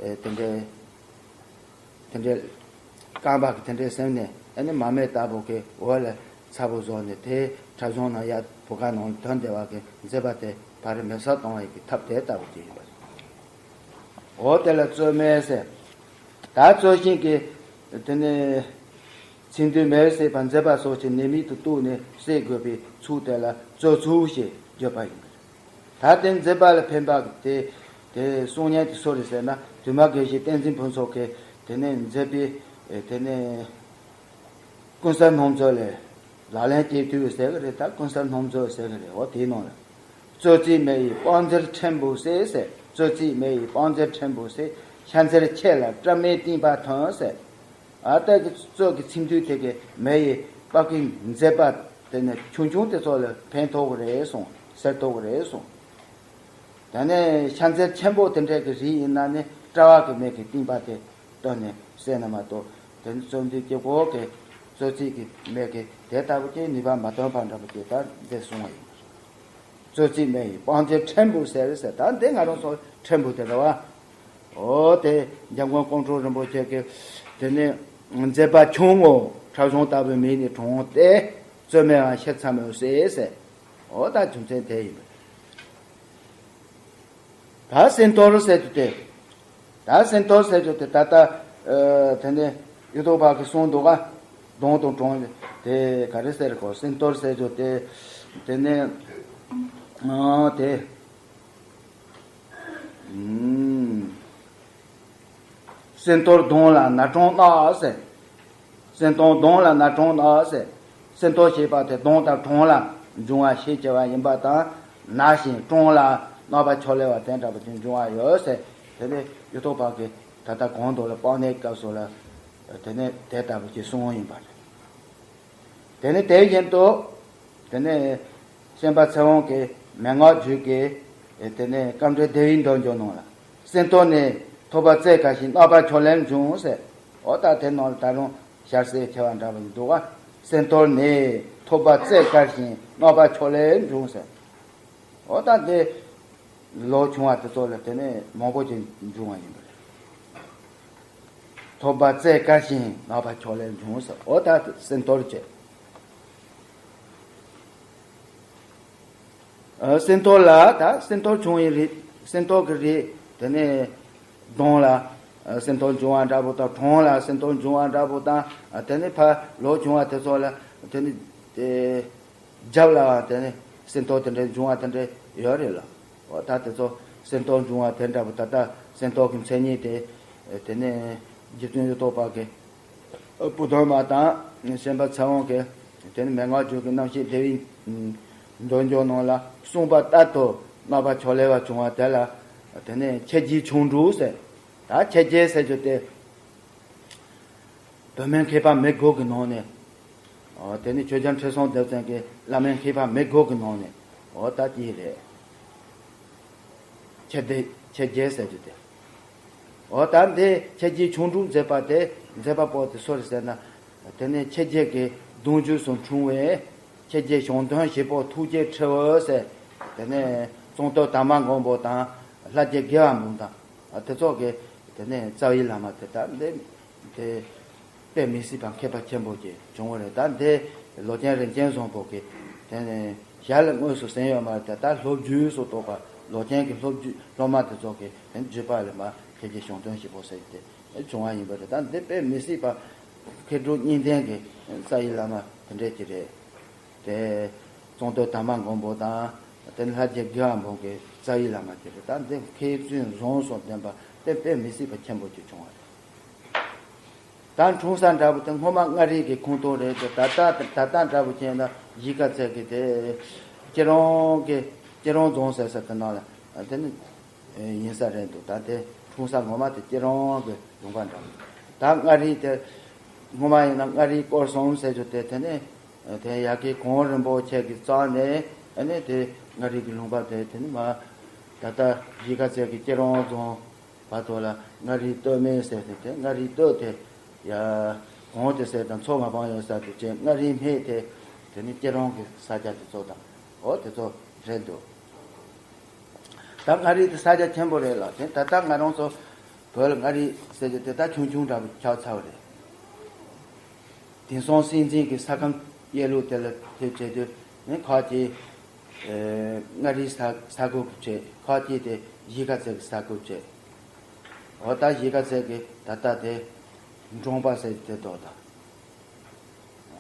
ཨེ་དེ་འདྲའི་དེ་འདྲའི་རྐང་པ་གི་དེ་འདྲའི་ཟེར་ནས་ཨ་ནི་མར་མེ་ལྟ་བུ་གི་འོད་ལ་ཚ་པོ་བཟོ་ནས་དེ་ཁྲབ་གཞོང་ནང་ཡར་བུ་ག་ནང་དོན་བདེ་བ་གི་མཛེས་པ་དེ་ཕར་མེ་སྲེག་གཏོང་བའི་གི་ཐབས་དེ་ལྟ་བུ་དེ་ཡིན་པ་རེད། འོ་དེ་ལ་གཙོད་མེ་ཟེར། ད་གཙོད་ཤིང་གི་དེ་ནས་ཚིགས་མདུད་མེར་བསྲེགས་པ་མཛེས་པ་སོགས་ཀྱི་ནད་མེད་དུ་གཏུགས་ནས་བསྲེག་དགོས་པའི་ཚུལ་དེ་ལ་གཙོད་ཚུལ་ཞེས་བརྗོད་པ་ཡིན་པ་རེད། ད་དེ་མཛེས་པ་ལ་ཕན་པ་དེ་དེ་གསུང་མཁན་དེ་སུ་རེད་ཟེར་ན། དུ་མ་དགེ་བཤེས་བསྟན་འཛིན་ཕུན་ཚོགས་ཀྱིས་དེ་ནས་མཛེས་པའི་དེ་ནས་ཀུན་གསལ་སྣང་མཛོད་ལས། ལག་ལེན་སྐྱེས་དུས་ཟེར་གི་རེད། ད་ཀུན་གསལ་སྣང་མཛོད་ཟེར་གི་རེད། འོ་དེའི་ནང་ལ། གཙོད་ཚིགས་མེ་ཡི་དཔལ་འཛེར་ཕྲན་བུ་ཟེར་ཟེར། གཙོད་ཚིགས་མེ་ཡི་དཔལ་འཛེར་ཕྲན་བུ་ཟེར། ཤ་འཛེར་ཁྱེར་ལ་སྐྲ་མེ་བཏིང་པ་ཐོན་ཟེར། ཨ་ད་གི་གཙོད་ཀྱི་ཚིགས་མདུད་དེ་གི་མེ་ཡི་པགས་ཀྱི་མཛེས་པ་དེ་ནས་ཆུང་ཆུང་དེ་ཚོ་ལ་ཕན་ཐོགས་གི་རེད་གསུངས། སེལ་ཐོགས་གི་རེད་གསུངས། ད་ནས་ཤ་འཛེར་ཆེན་པོ་དེ་འདྲ་གི་རིགས་ཡིན་ན་ནི་སྐྲ་བ་གི་མེ་གི་བཏིང་པ་དེ་བཏོན་ནས་བསད་ན་མ་གཏོགས། དེ་ནི་གཙོད་མདུད་ཀྱི་འོག་གི་གཙོད་ཚིགས་ཀྱི་མེ་གི་དེ་ལྟ་བུ་ཅིག་ནུས་པ་མ་ཐོན་པ་འདྲ་བོ་ཅིག་ད་འདི་གསུངས་པ་ཡིན། གཙོད་ཚིགས་མེ་ཡི་དཔལ་འཛེར་ཕྲན་བུ་ཟེར་ཟེར། ད་འདི་ང་རང་ཚོ་ཕྲན་བུ་དེ་རེད་བ། འོ་དེ་འཇམ་མགོན་ཀོང་སྤྲུལ་རིན་པོ་ཆེ་གིས་དེ་ནི་མཛེས་པ་ཁྱུང་ངོ་ཁྲབ་གཞོང་ལྟ་བུའི་མིག་ནི་དྲངས་ཏེ། གཙོད་མའམ་ཤེལ་ཚ་མོའི་སྲེག་ཟེར། འོ་ད་རྒྱུ་མཚན་དེ་ཡིན་པ་རེད། ད་སེང་གཏོར་ཟེར་རྒྱུ་དེ། ད་སེང་གཏོར་ཟེར་རྒྱུ་དེ་ད་ལྟ་ཨ་དེ་ནས་གཡུ་ཐོག་པ་གིས་གསུངས་འདུག་ག་གདོང་དང་དྲངས་ནས་དེ་ག་རེ་ཟེར་གོ། སེང་གཏོར་ཟེར་རྒྱུ་དེ་དེ་ནས་ཨ་དེ་ཨུམ། སེང་གཏོར་གདོང་ལ་ན་དྲོངས་གནག་ཟེར། སེང་གཏོར་གདོང་ལ་ན་དྲོངས་གནག་ཟེར། སེང་གཏོར་ཞེས་པ་དེ་གདོང་དང་དྲོངས་ལ་འབྱུང་བ་ཤས་ཆེ་བ་ཡིན་པ་དང་། ན་ཞིང་དྲོངས་ལ་གནག་པ་ཕྱོགས་ལས་པ་དེ་འདྲ་པོ་ཅིག་འབྱུང་བ་ཡོད་ཟེར། དེ་ནས་གཡུ་ཐོག་པ་གིས་ད་ལྟ་གོང་དུ་ལ་དཔག་ནས་སྐབས་སུ་ལ་དེ་ནས་དེ་ལྟ་བུ་ཅིག་གསུངས་ཡིན་པ་རེད། དེ་ནས་དེ་བཞིན་དུ། དེ་ནས་སེམས་དཔའ་ཚེ་དབང་གི་མན་ངག་རྒྱུད་ཀྱི། དེ་ནས་སྐབས་འགྲོའི་བདེ་བའི་འདོད་འཇོ་ནང་ལ། སེང་གཏོར་ནི་ཐོད་པ་རྩེ་དཀར་ཞིང་གནག་པ་ཕྱོགས་ལས་འབྱུང་ཟེར། འོ་ད་དེ་ནང་ལ་ད་རུང་ཞལ་ཟས་ཆེ་བ་འདྲ་བ་འདུག་ག་སེང་གཏོར་ནི་ཐོད་པ་རྩེ་དཀར་ཞིང་གནག་པ་ཕྱོགས་ལས་འབྱུང་ཟེར། འོ་ད་དེ། ལོ་ཆུང་བ་དེ་ཚོ་ལ་དེ་ནས་མང་པོ་ཅིག་འབྱུང་བ་ཡིན་པ་རེད། ཐོད་པ་རྩེ་དཀར་ཞིང་གནག་པ་ཕྱོགས་ལས་འབྱུང་ཟེར། འོ་ད་སེང་གཏོར་བྱས། ཨ་སེང་གཏོར་ལ་ད་སེང་གཏོར་བྱུང་བའི་རིགས། སེང་གཏོར་གྱི་རིགས་དེ་ནས་གདོང་ལ་ཨ་སེང་གཏོར་འབྱུང་བ་འདྲ་པོ་དང་། དྲོངས་ལ་སེང་གཏོར་འབྱུང་བ་འདྲ་པོ་དང་། ཨ་དེ་ནས་ཕར་ལོ་ཆུང་བ་དེ་ཚོ་ལ་དེ་ནས་དེ། རྒྱབ་ལ་དེ་ནས་ གསེར་མདོག་དེ་འདྲའི་འབྱུང་བ་དེ་འདྲ་ཡོད་རེད་ལ། འོ་ད་དེ་ཚོ་གསེར་མདོག་འབྱུང་བ་དེ་འདྲ་པོ་ད་ལྟ་གསེར་མདོག་གི་མཚན་ཉིད་དེ། དེ་ནས་རྗེ་བཙུན་གཡུ་ཐོག་པ་གི་བུ་སྟོན་མ་དང་ཤན་པ་ཚེ་དབང་གི་དེ་ནས་མན་ངག་བརྗོད་ཀྱི་རྣམ་བཤད་བདེ་བའི་འདོད་འཇོ་ནང་ལ་གསུངས་པ་ལྟར་དུ་རྣམ་པ་ཕྱོགས་ལས་པ་བྱུང་བ་དེ་ལ། དེ་ནས་ཁྱེད་ཀྱི་ཆོ་འཕྲུལ་ཟེར། ད་ཁྱེད་ཀྱི་ཟེར་རྒྱུ་དེ། བུད་མེད་མཁས་པ་མི་དགུ་གི་ནང་ནས། ཨོ་དེ་ནི་ཆོས་རྒྱལ་ཁྲི་སྲོང་ལྡེ་བཙན་གྱི་བླ་མའི་མཁས་པ་མི་དགུ་གི་ནང་ནས། ཨོ་ད་དེ་རེད། ཁྱེད་དེ་ཁྱེད་རྒྱལ་ཟེར་རྒྱུ་དེ། ཨོ་ད་འདི་ཁྱེད་ཀྱི་ཆོ་འཕྲུལ་མཛད་པ་དེ་མཛད་པ་པོ་དེ་སུ་རེད་ཟེར་ན། དེ་ནི་ཁྱེད་རྒྱལ་གྱི་གདུང་རྒྱུད་སུ་འཁྲུངས་པའི་ཁྱེད་ཀྱི་གཞུང་དོན་བཞི་པོ་ཐུགས་རྗེ་ཁྲི་འོད་ཟེར། དེ་ནི་ཙོང་སྟོན་དར་མ་མགོན་པོ་དང་ལྷ་རྗེ་རྒྱལ་བ་འབུམ་དང་དེ་ཚོ་གི་དེ་ནི་རྩ་བའི་བླ་མ་དེ་ད་འདི། དེ་དཔེ་མི་སྲིད་པ་མཁས་པ་ཆེན་པོ་ཅིག་བྱུང་བ་རེད། ད་འདི་ལོ་ཆེན་རིན་ཆེན་བཟང་པོ་གིས་དེ་ནས་ཞལ་ལ་དངོས་སུ་གསན་ཡོད་མ་རེད། ད་ལྟ་སློབ་བརྒྱུད་སུ་གཏོགས་པ་ལོ་ཆེན་གྱི་སློབ་བརྒྱུད་སློབ་མ་དེ་ཚོ་གིས་དེ་བརྒྱུད་པ་ལས་མ་ཁྱེད་ཀྱི་གཞུང་དོན་ཞིག་པོ་ཟེར་ཏེ་བྱུང་བ་ཡིན་པ་རེད། ད་འདི་དཔེ་མི་སྲིད་པ་མཁས་གྲུབ་གཉིས་ལྡན་གྱི་རྩ་བའི་བླ་མ་དེ་འདྲས་ཅིག་རེད། དེ་ཙོང་སྟོན་དར་མ་མགོན་པོ་དང་དེ་ནི་ལྷ་རྗེ་རྒྱལ་བ་འབུམ་གྱི་རྩ་བའི་བླ་མ་དེ་རེད། ད་འདི་མཁས་བཙུན་གཟུངས་སུ་ལྡན་པ་དེ་དཔེ་མི་སྲིད་པ་ཆེན་པོ་ཅིག་བྱུང་བ་རེད། ད་འཁྲུངས་ས་འདྲ་པོ་དེ་སྔོན་མ་མངའ་རིས་ཀྱི་ཁོངས་གཏོགས་རེད་དེ། ད་ལྟ་ད་ལྟ་འདྲ་པོ་བྱས་ན་གཞིས་ཀ་རྩེ་གི་དེ་སྐྱིད་རོང་གི་སྐྱིད་རོང་རྫོང་ཟེར་ས་དེ་ནང་ལ་དེ་ནི་ཡིན་ས་རེད་འདུག་ད་དེ་འཁྲུངས་ས་ངོ་མ་དེ་སྐྱིད་རོང་གི་ལུང་པ་འདྲ་པོ། ད་མངའ་རིས་དེ་སྔོན་མ་ཡིན་ན་མངའ་རིས་སྐོར་གསུམ་ཟེར་རྒྱུ་དེ། དེ་ནི་དེ་ཡ་གི་གངས་རིན་པོ་ཆེ་གི་རྩ་ནས་ཨ་ནི་དེ་མངའ་རིས་ཀྱི་ལུང་པ་དེ་དེ་ནི་མ་ད་ལྟ་གཞིས་ཀ་རྩེ་གི་སྐྱིད་རོང་རྫོང་བར་དུ་ལ་མངའ་རིས་སྟོད་སྨད་ཟེར་ཏེ། དེ་མངའ་རིས་སྟོད་དེ་ཡ་གངས་དེ་ཟེར་དང་མཚོ་མ་སྤངས་ཡོད་ས་དེ་བྱས། མངའ་རིས་སྨད་དེ་དེ་ནི་སྐྱིད་རོང་གི་ས་ཆ་དེ་ཚོ་དང་འོ་དེ་ཚོ་རེད་འདུག་ད་མངའ་རིས་དེ་ས་ཆ་ཆེན་པོ་རེད་ལ། དེ་ད་ལྟ་ང་རང་ཚོ་བོད་ལ་མངའ་རིས་ཟེར་རྒྱུ་དེ་ད་ཆུང་ཆུང་འདྲ་པོ་ཆགས་ཚར་བ་རེད། དེང་སང་སྲིད་འཛིན་གྱི་ས་ཁམས་གཡས་ལུགས་དེ་ལ་དེ་བྱེད་དུས་ནི་ཁག་ཅིག་ཨེ་མངའ་རིས་ས་ས་ཁུལ་གྱི་བྱེད། ཁག་ཅིག་དེ་གཞིས་ཀ་རྩེ་གི་ས་ཁུལ་བྱེད། འོ་ད་གཞིས་ཀ་རྩེ་གི་ད་ལྟ་དེ་འབྲོང་པ་ཟེར་དེ་འདུག་ད།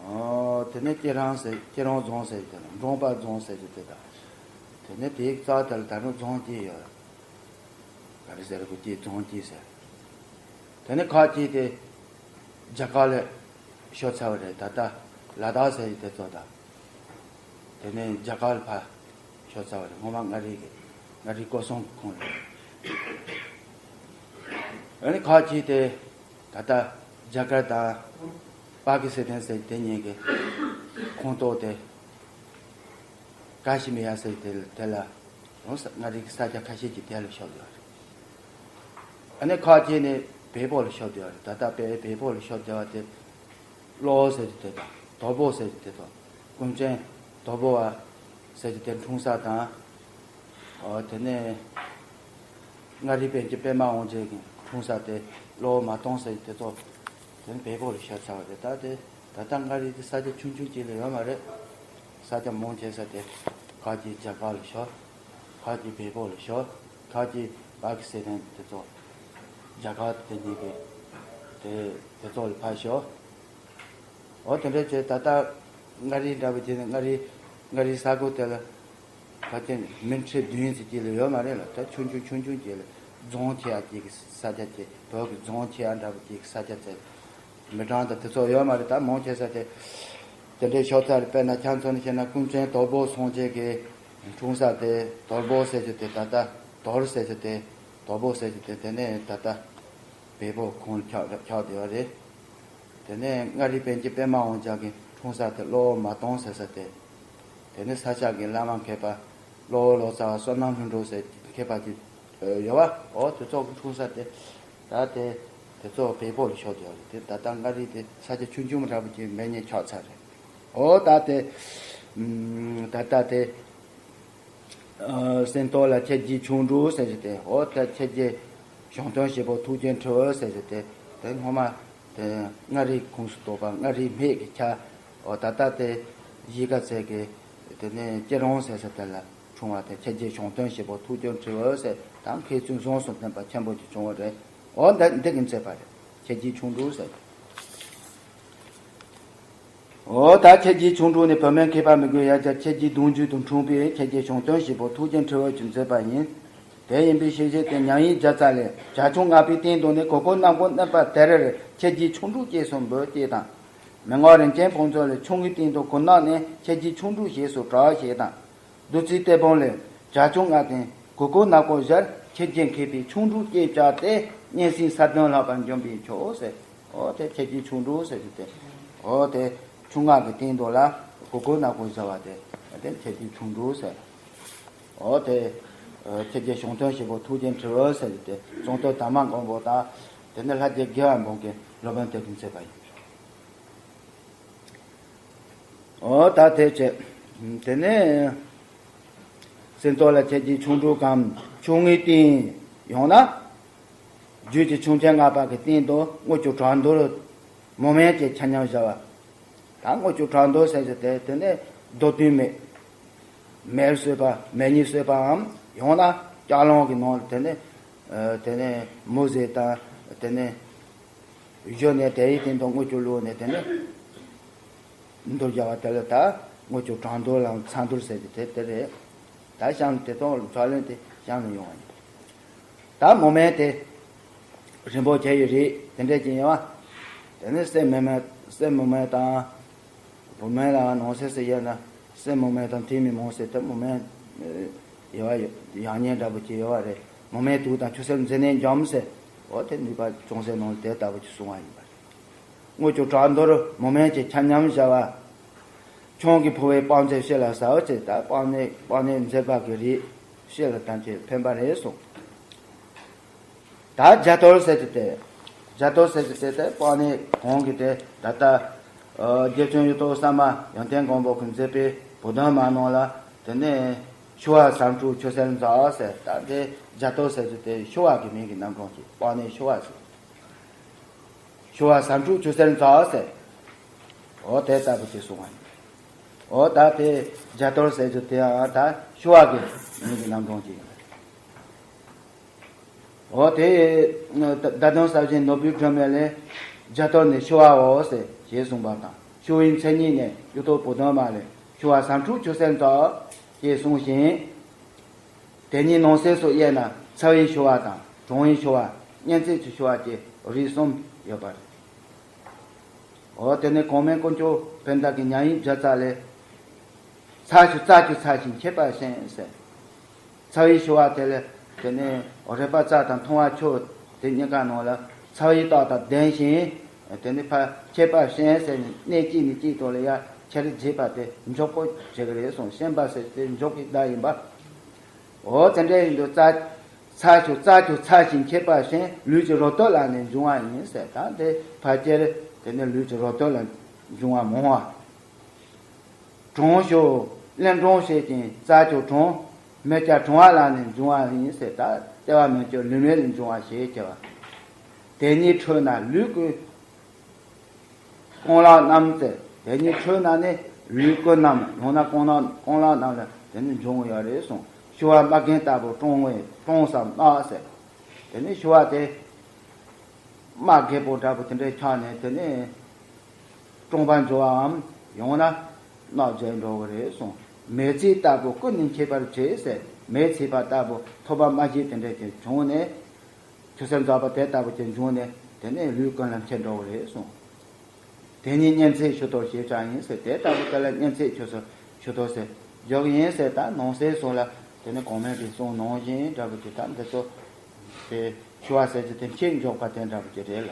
ཨོ་དེ་ནས་སྐྱིད་རང་ཟེར། སྐྱིད་རང་རྫོང་ཟེར་དེ་ལ་འབྲོང་པ་རྫོང་ཟེར་གྱི་དེ་དང་། དེ་ནས་དེའི་རྩ་དེ་ལ་ད་རུང་རྫོང་གཅིག་ཡོད། ག་རེ་ཟེར་དགོས་ཀྱི་རྫོང་གཅིག་ཟེར། དེ་ནས་ཁག་ཅིག་དེ་རྒྱ་གར་ལ་ཤོར་ཚར་བ་རེད། ད་ལྟ་ལ་དྭགས་ཟེར་གྱི་དེ་ཚོ་དང་། དེ་ནས་རྒྱ་གར་ལ་ཕར་ཤོར་ཚར་བ་རེད། སྔོན་མ་མངའ་རིས་ཀྱི་མངའ་རིས་སྐོར་གསུམ་གྱི་ཁོངས་རེད། ཨ་ནི་ཁག་ཅིག་དེ་ད་ལྟ་རྒྱ་གར་དང་པ་ཀི་སི་ཐན་ཟེར་དེ་གཉིས་ཀྱི་ཁོངས་གཏོགས་དེ་ཀ་ཤི་མི་ཡ་ཟེར་དེ་དེ་ལ་རང་ས་མངའ་རིས་ཀྱི་ས་ཆ་ཁ་ཤས་ཀྱི་དེ་ལ་ཤོར་ཡོད་རེད། ཨ་ནི་ཁག་ཅིག་ནི་བལ་པོ་ལ་ཤོར་བསྡད་པ་རེད། ད་ལྟ་བལ་བལ་པོ་ལ་ཤོར་བསྡད་པ་དེ་གློ་བོ་ཟེར་གྱི་དེ་དང་དོལ་པོ་ཟེར་གྱི་དེ་དང་ཀུན་མཁྱེན་དོལ་པོ་བ་ཟེར་གྱི་དེ་འཁྲུངས་ས་དང་། ཨོ་དེ་ནས་མངའ་རིས་པཎ་ཆེན་པདྨ་དབང་རྒྱལ་གྱི་འཁྲུངས་ས་དེ་གློ་བོ་མ་སྟོང་ཟེར་གྱི་དེ་ཚོ་དེ་ནི་བལ་པོ་ལ་ཤོར་ཚར་བ་རེད། ད་དེ་ད་ལྟ་མངའ་རིས་དེ་ས་ཆ་ཆུང་ཆུང་ཅིག་ལས་ཡོད་མ་རེད། ས་ཆ་མང་ཆེ་ས་དེ་ཁག་ཅིག་རྒྱ་གར་ལ་ཤོར། ཁག་ཅིག་བལ་པོ་ལ་ཤོར། ཁག་ཅིག་པ་ཀི་སི་ཐན་དེ་ཚོ་རྒྱ་གར་དེ་གཉིས་ཀྱི་དེ་དེ་ཚོ་ལ་ཕར་ཤོར། འོ་དེ་འདྲ་བྱས་ད་ལྟ་མངའ་རིས་འདྲ་པོ་བྱས་ནས་མངའ་རིས་མངའ་རིས་ས་ཁུལ་དེ་ལ་ཕལ་ཆེར་མི་ཁྲི་བདུན་ཙམ་ཅིག་ལས་ཡོད་མ་རེད་ལ། ད་ཆུང་ཆུང་ཆུང་ཆུང་ཅིག་ལ་རྫོང་ཆེ་ཡ་ཅིག་གི་ས་ཆ་ཅིག་བོད་ཀྱི་རྫོང་ཆེ་ཡ་འདྲ་པོ་ཅིག་གི་ས་ཆ་ཅིག་མི་གྲངས་དང་དེ་ཚོ་ཡོད་མ་རེད། ད་མང་ཆེ་ས་དེ་དེ་འདྲའི་ཤོར་ཚར་རེད། དཔེར་ན་ཁྱེད་ཚོ་ནས་བཤད་ན་ཀུན་མཁྱེན་དོལ་པོ་སངས་རྒྱས་ཀྱི་འཁྲུངས་ས་དེ་དོལ་པོ་ཟེར་རྒྱུ་དེ་ད་ལྟ་དོལ་ཟེར་རྒྱུ་དེ་དོལ་པོ་ཟེར་རྒྱུ་དེ་དེ་ནས་ད་ལྟ་བལ་པོ་ཁོངས་ལ་ཆགས་ཆགས་བསྡད་ཡོད་རེད། དེ་ནས་མངའ་རིས་པཎ་ཆེན་པདྨ་དབང་རྒྱལ་གྱི་འཁྲུངས་ས་དེ་གློ་བོ་མ་སྟོང་ཟེར་ས་དེ། དེ་ནས་ས་སྐྱ་གི་བླ་མ་མཁས་པ་གློ་བོ་ལོ་ཙཱ་བ་བསོད་ནམས་ལྷུན་གྲུབ་ཟེར་མཁས་པ་ཅིག་ཡོད་པ། འོ་དེ་ཚོ་གི་འཁྲུངས་ས་དེ་ད་དེ་དེ་ཚོ་བལ་པོ་ལ་ཤོར་བསྡད་ཡོད་རེད། དེ་ད་ལྟ་མངའ་རིས་དེ་ས་ཆ་ཆུང་ཆུང་འདྲ་པོ་ཅིག་མེད་མཁན་ཆགས་ཚར་རེད། འོ་ད་དེ་ད་ལྟ་དེ། ཨ་གསེར་མདོག་ལ་ཁྱེད་ཀྱི་ཆོ་འཕྲུལ་ཟེར་གྱི་དེ། འོ་ད་ཁྱེད་ཀྱི་གཞུང་དོན་བཞི་པོ་ཐུགས་རྗེ་ཁྲི་འོད་ཟེར་གྱི་དེ། དེ་སྔོན་མ་དེ་མངའ་རིས་ཁོངས་སུ་གཏོགས་པ་མངའ་རིས་སྨད་ཀྱི་ཆ། འོ་ད་ལྟ་དེ་གཞིས་ཀ་རྩེ་གི་དེ་ནས་སྐྱིད་རོང་ཟེར་ས་དེ་ལ་འཁྲུངས་པ་དེ། ཁྱེད་ཀྱི་གཞུང་དོན་བཞི་པོ་ཐུགས་རྗེ་ཁྲི་འོད་ཟེར་དང་མཁས་བཙུན་གཟུངས་སུ་ལྡན་པ་ཆེན་པོ་ཅིག་བྱུང་བ་རེད། འོ་འདི་འདི་གིས་མཛད་པ་རེད། ཁྱེད་ཀྱི་ཆོ་འཕྲུལ་ཟེར། འོ་ད་ཁྱེད་ཀྱི་ཆོ་འཕྲུལ་ནི་བུད་མེད་མཁས་པ་མི་དགོས་ཡ་གྱལ་ཁྱེད་ཀྱི་གདུང་རྒྱུད་དུ་འཁྲུངས་པའི་ཁྱེད་ཀྱི་གཞུང་དོན་ཞིག་པོ་ཐུགས་རྗེ་ཁྲི་འོད་ཀྱི་མཛད་པ་ཡིན། དེ་ཡིན་པའི་ཤེས་བྱེད་དེ་མྱ་ངན་བརྒྱ་རྩ་ལས་བྱ་ཁྱུང་ལྔ་པའི་སྟེང་དུ་ནི་གུར་གུམ་ནག་པོ་གནོན་པ་དེར་ཁྱེད་ཀྱི་ཆོ་འཕྲུལ་སྐྱེས་སུ་འབུལ་ཅེས་དང་། མི་ངོ་རིན་ཆེན་ཕུན་ཚོགས་ལས་ཁྱུང་གི་སྟེང་དུ་གུར་ནག་ནས་ཁྱེད་ཀྱི་ཆོ་འཕྲུལ་ཞེས་སུ་གྲགས་ཞེས་དང་། བདུད་རྩི་གཏེར་བུམ་ལས་བྱ་ཁྱུང་ལྔ་སྟེང་གུར་གུམ་ནག་པོ་བཞིར་ཁྱེད་ཀྱི་མཁས་པའི་ཆོ་འཕྲུལ་སྐྱེས་བྱ་སྟེ་གཉན་སྲིན་ས་བདུན་ལྷག་པར་འཇོམས་པའི་མཆོག་ཟེར། འོ་དེ་ཁྱེད་ཀྱི་ཆོ་འཕྲུལ་ཟེར་གྱི་དེ། འོ་དེ་ཆུ་ལྔ་གི་སྟེང་དུ་ལ་གུར་གུམ་ནག་པོ་བཞི་བ་དེ་དེ་ཁྱེད་ཀྱི་ཆོ་འཕྲུལ་ཟེར། འོ་དེ་ཁྱེད་ཀྱི་གཞུང་དོན་ཞིག་པོ་ཐུགས་རྗེ་ཁྲི་འོད་ཟེར་གྱི་དེ་གཙུག་ཏོར་དར་མ་མགོན་པོ་དང་། དེ་ནི་ལྷ་རྗེ་རྒྱལ་བ་འབུམ་གྱི་སློབ་དཔོན་དེ་གི་མཛད་པ་ཡིན། འོ་ད་དེ་བྱས། དེ་ནས་སེམས་རྟོགས་ལ་ཁྱེད་ཀྱི་ཆོ་འཕྲུལ་གམ་ཆོ་ངེའི་སྟེང་ཡོང་ན། རྒྱུད་ཀྱི་ཆོ་འཕྲུལ་ལྔ་པ་གི་སྟེང་དུ་དངུལ་གྱི་བྲག་རྡོར་མོ་མེན་གྱི་ཆ་མཉམ་བཞག་པ། ད་དངུལ་གྱི་བྲག་རྡོར་ཟེར་གྱི་དེ་དེ་ནས་རྡོ་དུས་མེད། མེར་གསོད་པ་མེ་ཉིད་གསོད་པའམ་ཡང་ན་ལྕགས་སླང་གི་ནང་ལ་དེ་ནས་དེ་ནས་མུ་ཟེ་དང་དེ་ནས། གཞོན་ནས་དེའི་སྟེང་དུ་དངུལ་ཆུ་བླུགས་ནས་དེ་ནས་འདུར་རྒྱག་པ་དེ་ལ་ད་དངུལ་ཆུ་བྲག་རྡོར་ལ་ཚ་རྡོར་ཟེར་གྱི་དེ་དེ་རེད། ད་གཤམ་དེ་ཚོ་ཕྱག་ལེན་དེ་གཤམ་ལ་ཡོང་བ་ཡིན། ད་མོ་མེན་དེ་རིན་པོ་ཆེ་ཡི་རིགས་དེ་འདྲས་ཀྱི་ཡིན་བ། དེ་ནས་སྲས་མོ་མེན་སྲས་མོ་མེན་དང་བུད་མེད་ལ་ནང་གསེས་སུ་ཡོད་ན་སྲས་མོ་མེན་དང་ཐེ་མི་མོ་ཟེར་དེ་མོ་མེན་ཡོད་བ་ཡང་ཉེ་འདྲ་པོ་ཅིག་ཡོད་བ་རེད། མོ་མེན་དུག་དང་ཆུ་སེར་མཛེ་ནད་འཇོམས་ཟེར། འོ་དེ་ནུས་པ་ཅུང་ཟད་ནང་དེ་ལྟ་བུ་ཅིག་གསུང་བ་ཡིན་པ་རེད། དངུལ་ཆུ་བྲག་རྡོར་མོ་མེན་གྱི་ཆ་མཉམ་བཞག་པ། ཁྱུང་གི་ཕོ་བའི་དཔལ་མཛོད་ཕྱི་ལ་ཟ་འོ་ཅེས་ད་དཔལ་ནི་དཔལ་ནི་མཛེས་པ་གི་རིགས་ཕྱི་ལ་དམ་ཆོས་འཕེན་པ་རེད་གསུངས། ད་རྒྱ་ཐོར་ཟེར་གྱི་དེ། རྒྱ་ཐོར་ཟེར་གྱི་དེ་དེ་དཔལ་ནི་གོང་གི་དེ་ད་ལྟ། རྒྱལ་བྱོན་ཡུལ་དུ་ས་མ་ཡོན་ཏན་མགོན་པོ་གི་མཛད་པའི་བུ་སྟོན་མ་ནང་ལ་དེ་ནས་ཤུ་བ་ཟམ་ཕྲུག་ཆུ་སེར་མཛོ་ཟེར་ད་དེ་རྒྱ་ཐོར་ཟེར་གྱི་དེ་ཤུ་བ་གི་མིང་གི་རྣམ་གྲངས་ཀྱི་དཔལ་ནི་ཤུ་བ་ཟེར། ཤུ་བ་ཟམ་ཕྲུག་ཆུ་སེར་མཛོ་ཟེར། འོ་དེ་ལྟ་བུ་ཅིག་གསུང་བ་ཡིན། འོ་ད་དེ་རྒྱ་ཐོར་ཟེར་རྒྱུ་དེའང་ད་ཤུ་བ་གི་མིང་གི་རྣམ་གྲངས་ཅིག་ཡིན། འོ་དེ་ད་དུང་ས་གཞན་ནོར་བུའི་སྒྲོན་མེ་ལས་རྒྱ་ཐོར་ནི་ཤུ་བའོ་ཟེར་ཞེས་གསུངས་པ་དང་ཤུ་བའི་མཚན་ཉིད་ནས་གཡུ་ཐོག་བུ་སྟོན་མ་ལས་ཤུ་བ་ཟམ་ཕྲུག་ཆུ་སེར་མཛོ་ཞེས་གསུངས་ཤིང་། དེ་ཉིད་ནང་གསེས་སུ་དབྱེ་ན་ཚ་བའི་ཤུ་བ་དང་གྲང་བའི་ཤུ་བ་གཉན་ཚད་ཀྱི་ཤུ་བ་བཅས་རིགས་གསུམ་ཡོད་པ་རེད། འོ་དེ་ནས་གོང་མའི་དཀོན་མཆོག་ཕན་བདག་གི་མྱ་ངན་བརྒྱ་རྩ་ལས། ཚ་ཞུ་རྩ་རྒྱུ་ཚ་ཞིང་མཁྱེན་པར་ཤེས་ཟེར། ཚ་བའི་ཤུ་བ་དེ་ལས་དེ་ནས་རེག་པ་རྩ་དང་མཐོང་བ་ཆོས་དེ་གཉིས་ཀ་ནང་ལ་ཚ་བའི་རྟགས་དང་ལྡན་ཞིང་། དེ་ནས་ཕར་མཁྱེན་པར་ཤེས་ཟེར་ནས་གནས་གཅིག་ནས་གཅིག་ཏུ་ལ་ཡ་ཁྱེར་བྱེད་པ་དེ་འཇོག་པོ་བྱེད་ཀྱི་རེད་གསུངས། ཤེས་པ་ཟེར་དེ་འཇོག་གི་བརྡ་ཡིན་པ། འོ་དེ་འདྲ་ཡིན་དུས་རྩ། ཚ་ཞུ་རྩ་རྒྱུ་ཚ་ཞིང་མཁྱེན་པར་ཤེས། ལུས་ཀྱི་རོ་སྟོད་ལ་ནི་འབྱུང་བ་ཡིན་ཟེར། ད་དེ་ཕལ་ཆེར་དེ་ནི་ལུས་ཀྱི་རོ་སྟོད་ལ་འབྱུང་བ་མང་བ། གྲང་ཞུ་རླན་གྲང་བྱེད་ཅིང་རྩ་རྒྱུ་གྲང་། མེ་སྐྱ་གྲང་བ་ལ་ནི་འབྱུང་བ་ཡིན་ཟེར། ད་ལྟེ་བ་མེ་སྐྱ་ལུས་མེ་ལ་འབྱུང་བ་ཞེས་བྱ་བ། དེ་ཉིད་འཕྲོད་ན་ལུས་ཀྱི་རྐང་ལག་རྣམས་ཟེར། དེ་ཉིད་འཕྲོད་ན་ནི་ལུས་ཀུན་རྣམས་ཡང་ན་རྐང་ལག་རྐང་ལག་རྣམས་ལ་དེ་ནི་འབྱུང་ཡོད་རེད་གསུངས། ཤུ་བ་རྨ་རྒན་ལྟ་བུ་གྲང་བས་གྲང་སམ་རྣག་ཟེར། དེ་ནི་ཤུ་བ་དེ་རྨ་རྒན་པོ་འདྲ་པོ་དེ་འདྲའི་ཆགས་ནས་དེ་ནི་གྲང་བར་འགྱུར་བའམ་ཡང་ན་རྣག་བྱེད་འགྲོ་གི་རེད་གསུངས། མེ་ལྕེ་ལྟ་བུ་ཀུན་ནས་མཁྱེན་པར་བྱེད་ཟེར། མེ་ཚིག་པ་ལྟ་བུ་ཐོབ་པ་མ་བྱས་དེ་འདྲ་ཅིག་བྱུང་ནས། ཆུ་སེར་མཛོ་པ་དེ་ལྟ་བུ་ཅིག་འབྱུང་ནས་དེ་ནས་ལུས་ཀུན་ལ་མཁྱེན་འགྲོ་བ་རེད་གསུངས། དེ་ཉིད་གཉན་ཚད་ཆུ་གཏོར་ཞེས་བྱ་ཡིན་ཟེར། དེ་ལྟ་བུ་དེ་ལ་གཉན་ཚད་ཆུ་གཏོར་ཆུ་གཏོར་ཟེར་འཇོག་ཡིན་ཟེར། ད་ནང་གསེས་སོགས་ལ་དེ་ནི་གོང་མའི་རིགས་གསུང་ནང་བཞིན་འདྲ་བུ་ཅིག་ད་འདི་ཚོ་དེ་ཤུ་བ་ཟེར་གྱི་དེ་མཁྱེན་འཇོག་པ་དེ་འདྲ་བུ་ཅིག་རེད་ལ།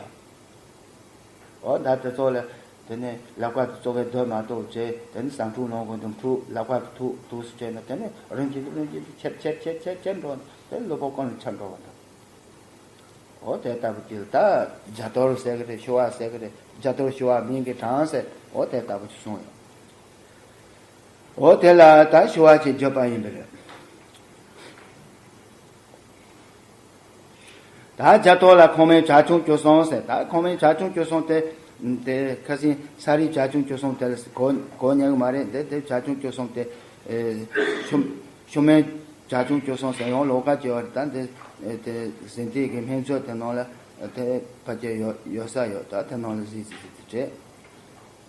འོ་ད་དེ་ཚོ་ལ་དེ་ནི་ལག་པ་དེ་ཚོ་གའི་སྡོད་མ་གཏོགས་བྱས། དེ་ནི་ཟམ་ཕྲུག་ནང་གི་འདུམ་ཕྲུག་ལག་པ་དེ་ཐུག་ཐུག་སུ་བྱས་ན་དེ་ནི་རིམ་གྱིས་རིམ་གྱིས་ཁྱེར་ཁྱེར་ཁྱེར་ཁྱེར་ཁྱེར་འགྲོ་དེ་ལུས་པོ་ཀུན་ལ་ཁྱབ་འགྲོ་བ་འདུག་འོ་དེ་ལྟ་བུ་ཅིག་ལ་ད་རྒྱ་གཏོར་ཟེར་གི་རེད། ཤུ་བ་ཟེར་གི་རེད། རྒྱ་གཏོར་ཤུ་བ་མིང་གི་གྲངས་ཟེར། འོ་དེ་ལྟ་བུ་ཅིག་གསུངས་ཡོད། འོ་དེ་ལ་ད་ཤུ་བ་ཅིག་བརྗོད་པ་ཡིན་པ་རེད། ད་རྒྱ་གཏོར་ལ་ཁོང་མོའི་བྱ་ཁྱུང་བཅུ་གསུམ་ཟེར། ད་ཁོང་མོའི་བྱ་ཁྱུང་བཅུ་གསུམ་དེ་དེ་ཁ་སང་ས་རིའི་བྱ་ཁྱུང་བཅུ་གསུམ་དེ་ལ་གོ་གོ་ཉན་གི་མ་རེད། དེ་དེ་བྱ་ཁྱུང་བཅུ་གསུམ་དེ་ཨེ་ཤུ་ཤུ་མའི་བྱ་ཁྱུང་བཅུ་གསུམ་ཟེར་ཡང་ལོགས་ཀ་བྱས་པ་རེད། ད་འདི་དེ་ཟིན་ཐིག་གི་སྨན་བཅོས་དེ་ནང་ལ་དེ་ཕལ་ཆེར་ཡོད་ཡོད་ས་ཡོད། ད་དེ་ནང་ལ་གཟིགས་གཟིགས་གཟིགས་དེ་བྲིས།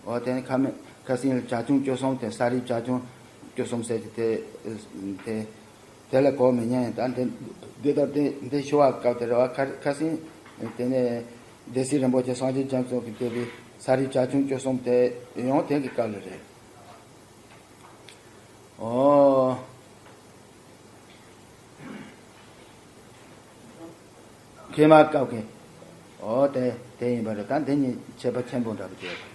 འོ་དེ་ནི་ཁ་མེད་ ཁ་སང་ལ་བྱ་ཁྱུང་བཅུ་གསུམ་དེ་ས་རིགས་བྱ་ཁྱུང་བཅུ་གསུམ་ཟེར་གྱི་དེ་དེ་དེ་ལ་གོ་མི་ཉན་ཡིན། ད་འདི་འདི་ལྟར་དེ་འདི་ཤོ་བ་སྐབས་དེ་རེད་བ། ཁ་ཁ་སང་དེ་ནས་སྡེ་སྲིད་རིན་པོ་ཆེ་སངས་རྒྱས་རྒྱ་མཚོ་གིས་བསྡུས་པའི་ས་རིགས་བྱ་ཁྱུང་བཅུ་གསུམ་དེ་ཡང་དེ་གི་སྐབས་ལ་རེད། ཨོ། ཁེ་མ་བཀབ་མཁན། ཨོ་དེ་དེ་ཡིན་པ་རེད། ད་འདི་གཉིས་ཁྱད་པར་ཆེན་པོ་འདྲ་པོ་ཅིག་རེད།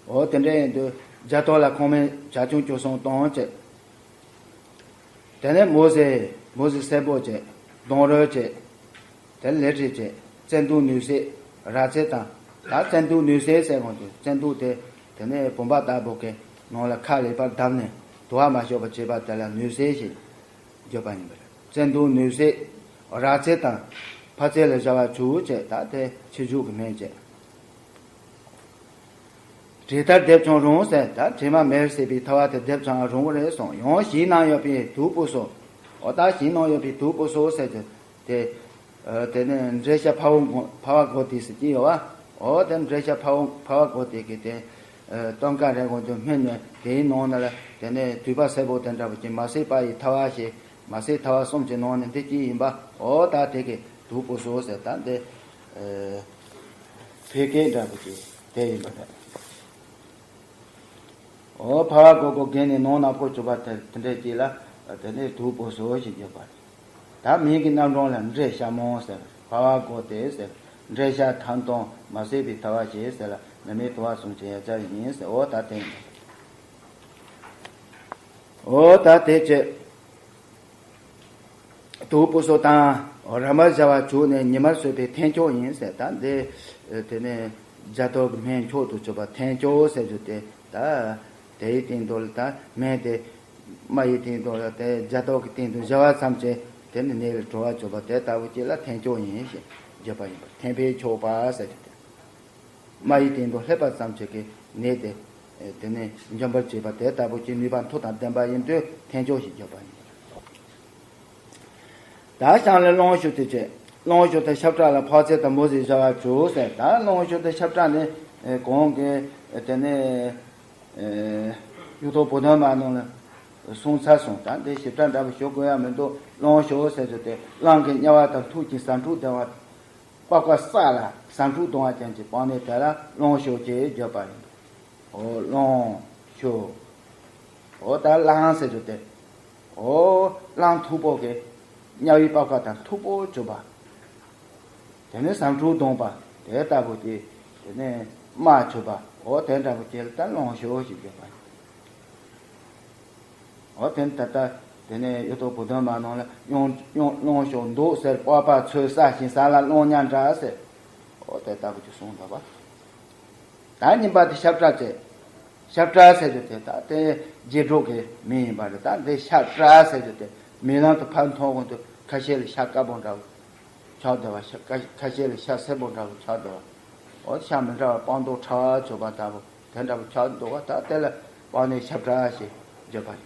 ཨོ་དེ་འདྲ་ཡིན་དུས་རྒྱ་ཐོག་ལ་ཁོང་མོས་བྱ་ཁྱུང་བཅུ་གསུམ་བཏང་བྱས། དེ་ནས་མོ་ཟེ་མོ་ཟེ་སེར་པོ་བྱས། ལྡོང་རོས་བྱས། དེ་ལས་བྲིས་བྱས། བཙན་དུག་ནུས་སེལ་ར་ཚེ་དང་། ད་བཙན་དུག་ནུས་སེལ་ཟེར་གོང་དུ་བཙན་དུག་དེ་དེ་ནས་བུམ་པ་ལྟ་བུ་གི་ནང་ལ་ཁ་ལེགས་པར་བརྡབས་ནས་དུ་བ་མ་ཤོར་བ་བྱེད་པ་དེ་ལ་ནུས་སེལ་ཞེས་བརྗོད་པ་ཡིན་པ་རེད། བཙན་དུག་ནུས་སེལ་ར་ཚེ་དང་། ཕ་ཚེ་ལ་བྱ་བ་བྱུག་བྱས། ད་དེ་ཕྱི་བྱུག་གི་སྨན་བྱས། དྲི་ལྟར་བསྡེབས་ཀྱང་རུང་ཟེར། ད་དྲི་མ་མེར་བསྲེགས་པའི་ཐལ་བ་དེ་བསྡེབས་ཀྱང་རུང་བ་རེད་གསུངས། ཡང་ཞིང་ནང་ཡོད་པའི་དུག་སྤུ་སོགས། འོ་ད་ཞིང་ནང་ཡོད་པའི་དུག་སྤུ་སོགས་ཟེར་གྱི་དེ། ཨ་དེ་ནས་འབྲས་ཤ་ཕ་བོང་ཕ་བ་གོ་དེ་ཟེར་གྱི་ཡོད་བ། འོ་དེ་འབྲས་ཤ་ཕ་བོང་ཕ་བ་གོ་དེ་གི་དེ། ཨ་སྟོན་ཀ་རེ་གོ་དུ་སྨིན་ནས་དེའི་ནང་ན་ལ་དེ་ནས་དུད་པ་སེར་པོ་དེ་འདྲ་བ་ཅིག་མ་བསྲེགས་པ་ཡི་ཐལ་བ་ཞེས། མ་བསྲེགས་ཐལ་བ་གསུམ་གྱི་ནང་ནས་འདི་གཅིག་ཡིན་པ། འོ་ད་དེ་གི་དུག་སྤུ་སོགས་ཟེར། ད་འདི་ཨ་ཕལ་སྐད་འདྲ་བ་ཅིག་དེ་ཡིན་པ་རེད། འོ་ཕ་བ་གོ་གོ་གན་ནས་ནང་ན་ཕོ་བཅུག་པ་དེ་དེ་འདྲས་ཅིག་ལ་དེ་ནས་དུག་སྤུ་སོགས་ཞེས་བརྗོད་པ་རེད། ད་མིང་གི་རྣམ་གྲངས་ལ་འབྲས་ཤ་མོང་ཟེར། ཕ་བ་གོ་དེ་ཟེར། འབྲས་ཤ་ཐང་སྟོང་མ་བསྲེགས་པའི་ཐལ་བ་ཞེས་ཟེར་ལ་མི་མེད་དུ་བ་གསུམ་གྱི་ཡ་ཆ་ཡིན་ཟེར། འོ་ད་དེ་ཡིན། འོ་ད་དེ་བྱས། དུག་སྤུ་སོགས་དང་ར་མར་བཞག་པ་བྱུགས་ནས་ཉི་མར་བསྲེགས་པའི་ཐན་སྐྱོགས་ཡིན་ཟེར། ད་འདི་དེ་ནས་རྒྱ་ཐོག་གི་སྨན་མཆོག་ཏུ་གྱུར་པ་ཐན་སྐྱོགས་ཟེར་རྒྱུ་དེ། ད་དེའི་སྟེང་དུ་ལ་ད་སྨན་དེ་རྨ་ཡི་སྟེང་དུ་ལ་དེ་རྒྱ་ཐོག་གི་སྟེང་དུ་བཞག་པ་ཙམ་གྱིས་དེ་ནི་ནད་ལས་གྲོལ་བར་གྱུར་པ་དེ་ལྟ་བུ་ཅིག་ལ་ཐན་སྐྱོགས་ཡིན་ཞེས་བརྗོད་པ་ཡིན་པ། ཐན་ཕན་ཆོག་པ་ཟེར་རྒྱུ་དེ། རྨ་ཡི་སྟེང་དུ་སླེབས་པ་ཙམ་གྱིས་ཀྱི་ནད་དེ་དེ་ནས་འཇོམས་པར་བྱེད་པ་དེ་ལྟ་བུ་ཅིག་ནུས་པ་མཐུ་དང་ལྡན་པ་ཡིན་དུས་ཐན་སྐྱོགས་ཞེས་བརྗོད་པ་ཡིན། ད་ཞང་ལས་གླང་ཞོ་དེ་བྱས། གླང་ཞོ་དེ་ཤབ་བྲག་ལ་ཕག་ཚལ་དང་མོ་ཟེ་བཞག་པར་བྱུགས་ཟེར། ད་གླང་ཞོ་དེ་ཤབ་བྲག་ནས་གོང་གི་དེ་ནས་གཡུ་ཐོག་བུ་སྟོན་མ་ནང་ལ་གསུངས་ཚར་སོང་། ད་འདི་ཞིབ་ཕྲ་འདྲ་པོ་ཞུ་དགོས་ཡ་མི་འདུག། གླང་ཞོ་ཟེར་རྒྱུ་དེ་གླང་གི་དམྱལ་བ་དང་ཐུག་ཅིང་ཟ་འཕྲུག་ལྡན་པ། པགས་པ་བསགས་ལ་ཟ་འཕྲུག་ལྡང་བ་ཅན་གྱི་སྤང་ནི་དེ་ལ་གླང་ཞོ་ཅེས་བརྗོད་པ་ཡིན། འོ་གླང་ཞོ། འོ་ད་གླང་ཟེར་རྒྱུ་དེ། འོ་གླང་མཐུག་པོ་གི་དམྱལ་བའི་པགས་པ་དང་མཐུག་པོ་གྱུར་པ། དེ་ནས་ཟ་འཕྲུག་ལྡང་བ་དེ་ལྟ་བུ་དེ། དེ་ནས་རྨ་གྱུར་པ། འོ་དེ་འདྲ་བོ་ཅིག་ལ་ད་གླང་ཞོ་ཞེས་བརྗོད་པ་ཡིན། འོ་དེ་ནས་ད་ལྟ་དེ་ནས་གཡུ་ཐོག་བུ་སྟོན་མ་ནང་ལ་གཡང་གཡང་གླང་ཞོ་མདོག་གསལ་པགས་པ་ཚོས་ཟ་ཞིང་ཟ་ལ་གླང་ཉ་འདྲ་ཟེར། འོ་དེ་ལྟ་བུ་ཅིག་གསུངས་འདུག་པ། ད་གཉིས་པ་དེ་ཤབ་བྲག་བྱས། ཤབ་བྲག་ཟེར་རྒྱུ་དེ་ད་དེ་རྗེས་འགྲོ་གི་མིང་ཡིན་པ་རེད། ད་འདི་ཤབ་བྲག་ཟེར་རྒྱུ་དེ་མིག་ལམ་དུ་ཕར་མཐོང་གོང་དུ་ཁ་ཤས་ལ་ཤ་དཀར་པོ་འདྲ་བོ་ཆགས་འདུག་པ། ཤ་ཁ་ཁ་ཤས་ལ་ཤ་སེར་པོ་འདྲ་བོ་ཆགས་འདུག་པ། འོ་ཤ་མི་འདྲ་བ་སྤང་ལྡོག་ཕྲ་བ་བྱུག་པ་ལྟ་བུ་དེ་འདྲ་བོ་ཆགས་འདུག་པ། ད་དེ་ལ་སྤང་ནི་ཤབ་བྲག་ཞེས་བརྗོད་པ་རེད།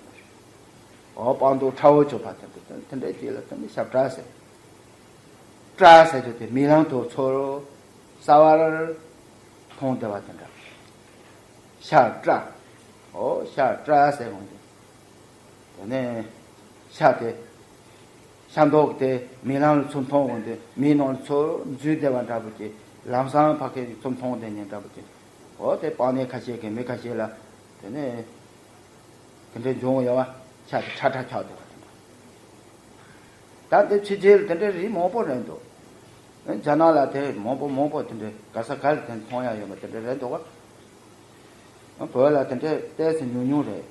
འོ་སྤང་ལྡོག་ཕྲ་བོ་བྱུག་པ་དེ་འདྲ་དེ་འདྲའི་རྗེས་ལ་དེ་ནི་ཤབ་བྲག་ཟེར། བྲག་ཟེར་རྒྱུ་དེ་མིག་ལམ་དུ་ཚུར་གསལ་བར་མཐོང་བདེ་བ་དེ་འདྲ། ཤ་བྲག་འོ་ཤ་བྲག་ཟེར་འོང་དུས། དེ་ནས་ཤ་དེ། ཤ་མདོག་དེ་མིག་ལམ་ལ་ཚུར་མཐོང་འོང་དུས་མིག་ནང་ལ་ཚུར་འཛུལ་བདེ་བ་འདྲ་པོ་ཅིག། ལམ་སང་ཕ་གི་ཚུར་མཐོང་བདེ་ཉེ་འདྲ་པོ་ཅིག། འོ་དེ་སྤང་ནི་ཁ་ཤས་ཀྱི་མི་ཁ་ཤས་ལ། དེ་ནས་དེ་འདྲའི་འབྱུང་ཡོད་པ། ཤ་དེ་ཁྲ་ཁྲ་ཆགས་བདེ་བ་དེ་འདྲ། ད་དེ་ཕྱི་རྒྱལ་དེ་འདྲའི་རིགས་མང་པོ་རེད་འདུག། རྒྱ་ནག་ལ་དེ་མང་པོ་མང་པོ་དེ་འདྲའི་ག་ས་ག་ལ་དེ་མཐོང་ཡ་ཡོད་པ་དེ་འདྲ་རེད་འདུག་བ། བོད་ལ་དེ་འདྲའི་ཏོག་ཙམ་ཉུང་ཉུང་རེད།